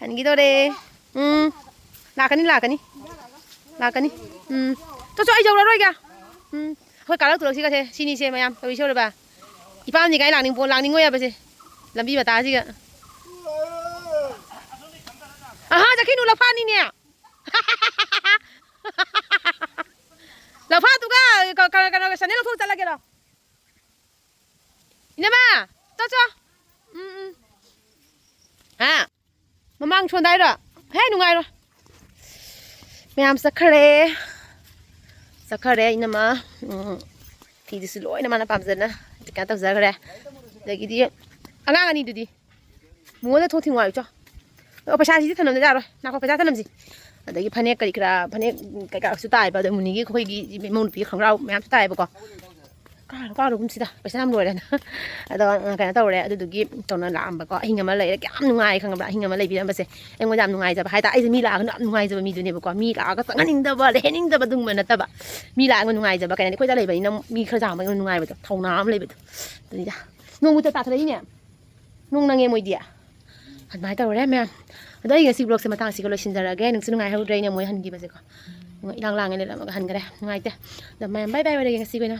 ꯍꯟꯈꯤꯗꯣꯔꯦ꯫ ꯎꯝ꯫ ꯂꯥꯛꯀꯅꯤ, ꯂꯥꯛꯀꯅꯤ꯫ ꯂꯥꯛꯀꯅꯤ꯫ ꯎꯝ꯫ ꯆꯣ, ꯆꯣ, ꯑꯩ ꯌꯧꯔꯔꯣꯏꯒꯦ꯫ ꯎꯝ꯫ ꯑꯩꯈꯣꯏ ꯀꯥꯔꯛ ꯇꯨꯔꯛꯁꯤꯒꯁꯦ ꯁꯤꯅꯤꯁꯦ ꯃꯌꯥꯝ ꯇꯧꯔꯤꯁꯦ ꯎꯔꯕ? ꯏꯄꯥꯝꯗꯤ ꯀꯥꯏ ꯂꯥꯛꯅꯤꯡ-, ꯂꯥꯛꯅꯤꯡꯉꯣꯏ ꯍꯥꯏꯕꯁꯦ꯫ ꯂꯝꯕꯤ ꯃꯇꯥꯁꯤꯒ꯫ ꯑꯍꯥ, ꯆꯠꯈꯤꯅꯨ, ꯂꯧꯐꯥꯅꯤꯅꯦ꯫ ꯂꯧꯐꯥꯗꯨꯒ ꯀ-, ꯀ-, ꯀꯩꯅꯣ, ꯁꯅꯦꯜ ꯂꯧꯊꯣꯛ ꯆꯠꯂꯒꯦꯔꯣ? ꯏꯅꯝꯃ, ꯆꯣ, ꯆꯣ꯫ ꯎꯝ, ꯎꯝ꯫ ꯍꯥ? ꯃꯃꯥꯡ ꯁꯣꯟꯗꯥꯏꯔꯣ? ꯍꯦ, ꯅꯨꯡꯉꯥꯏꯔꯣ꯫ ꯃꯌꯥꯝ ꯆꯠꯈ꯭ꯔꯦ꯫ ꯆꯠꯈ꯭ꯔꯦ, ꯏꯅꯝꯃ꯫ ꯎꯝ, ꯐꯤꯗꯨꯁꯨ ꯂꯣꯏꯅ ꯃꯥꯅ ꯄꯥꯝꯖꯅ ꯀꯩꯅꯣ ꯇꯧꯖꯈ꯭ꯔꯦ꯫ ꯑꯗꯒꯤꯗꯤ ꯑꯉꯥꯡ ꯑꯅꯤꯗꯨꯗꯤ? ꯃꯉꯣꯟꯗ ꯊꯣꯡ ꯊꯤꯡꯉꯨ ꯍꯥꯏꯌꯨ, ꯆꯣ꯫ ꯑꯣ, ꯄꯩꯁꯥꯁꯤꯗꯤ ꯊꯝꯅꯕꯗꯤ ꯌꯥꯔꯣꯏ꯫ ꯅꯥꯈꯣ, ꯄꯩꯁꯥ ꯊꯝꯅꯕꯁꯤ꯫ ꯑꯗꯒꯤ ꯐꯅꯦꯛ ꯀꯔꯤ ꯀꯔꯥ, ꯐꯅꯦꯛ ꯀꯩꯀꯥꯁꯨ ꯇꯥꯏꯕ꯫ ꯑꯗꯣ ꯃꯨꯅꯤꯒꯤ ꯑꯩꯈꯣꯏꯒꯤ ꯏꯃꯧ ꯅꯨꯄꯤ ꯈꯣꯡꯒ꯭ꯔꯥꯎ ꯃꯌꯥꯝꯁꯨ ꯇꯥꯏꯕꯀꯣ꯫ ꯀꯥꯔꯨ, ꯀꯥꯔꯨꯒꯨꯝꯁꯤꯗ, ꯄꯩꯁꯥ ꯌꯥꯝ ꯂꯣꯏꯔꯦꯅ꯫ ꯑꯗꯣ, ꯑ, ꯀꯩꯅꯣ ꯇꯧꯔꯦ꯫ ꯑꯗꯨꯗꯨꯒꯤ ꯇꯧꯅ ꯂꯥꯛꯑꯝꯕꯀꯣ꯫ ꯑꯍꯤꯡ ꯑꯃ ꯂꯩꯔꯦ꯫ ꯀꯌꯥꯝ ꯅꯨꯡꯉꯥꯏ ꯈꯪꯉꯕ꯭ꯔꯥ? ꯑꯍꯤꯡ ꯑꯃ ꯂꯩꯕꯤꯔꯝꯕꯁꯦ꯫ ꯑꯩꯉꯣꯟꯗ ꯌꯥꯝ ꯅꯨꯡꯉꯥꯏꯖꯕ ꯍꯥꯏꯇꯥꯔꯦ꯫ ꯑꯩꯁꯦ ꯃꯤ ꯂꯥꯛꯑꯒ ꯌꯥꯝ ꯅꯨꯡꯉꯥꯏꯖꯕ ꯃꯤꯗꯨꯅꯦꯕꯀꯣ꯫ ꯃꯤ ꯂꯥꯛꯑꯒ ꯆꯪꯍꯟꯅꯤꯡꯗꯕ, ꯂꯩꯍꯟꯅꯤꯡꯗꯕ ꯑꯗꯨꯒꯨꯝꯕ ꯅꯠꯇꯕ꯫ ꯃꯤ ꯂꯥꯛꯑꯒ ꯅꯨꯡꯉꯥꯏꯖꯕ ꯀꯩ ꯍꯥꯏꯅꯤ? ꯑꯩꯈꯣꯏꯗ ꯂꯩꯕꯅꯤꯅ ꯃꯤ ꯈꯔ ꯆꯥꯡꯕ ꯑꯩꯉꯣꯟꯗ ꯅꯨꯡꯉꯥꯏꯕꯗꯣ, ꯊꯧꯅꯥ ꯑꯃ ꯂꯩꯕꯗꯣ꯫ ꯑꯗꯨꯅꯤꯗ꯫ ꯅꯣꯡꯕꯨ ꯇꯥꯊꯔꯛꯏꯅꯦ꯫ ꯅꯣꯡ ꯅꯪꯉꯦ ꯃꯣꯏꯗꯤ꯫ ꯑꯗꯨꯃꯥꯏꯅ ꯇꯧꯔꯦ ꯃꯌꯥꯝ꯫ ꯑꯗꯣ ꯑꯩ ꯉꯁꯤ vlogꯁꯦ ꯃꯇꯥꯡ ꯑꯁꯤꯒ ꯂꯣꯏꯁꯤꯟꯖꯔꯒꯦ꯫ ꯅꯨꯡꯁꯨ ꯅꯨꯡꯉꯥꯏꯍꯧꯗ꯭ꯔꯦ ꯑꯩꯅ ꯃꯣꯏ ꯍꯟꯈꯤꯕꯁꯦꯀꯣ꯫ ꯏꯔꯥꯡ ꯂꯥꯡꯉꯦ ꯂꯩꯔꯝꯃꯒ ꯍꯟꯈ꯭ꯔꯦ꯫ ꯅꯨꯡꯉꯥꯏꯇꯦ꯫ ꯑꯗꯣ ꯃꯌꯥꯝ bye bye ꯑꯣꯏꯔꯒꯦ ꯉꯁꯤꯒꯤ ꯑꯣꯏꯅ꯫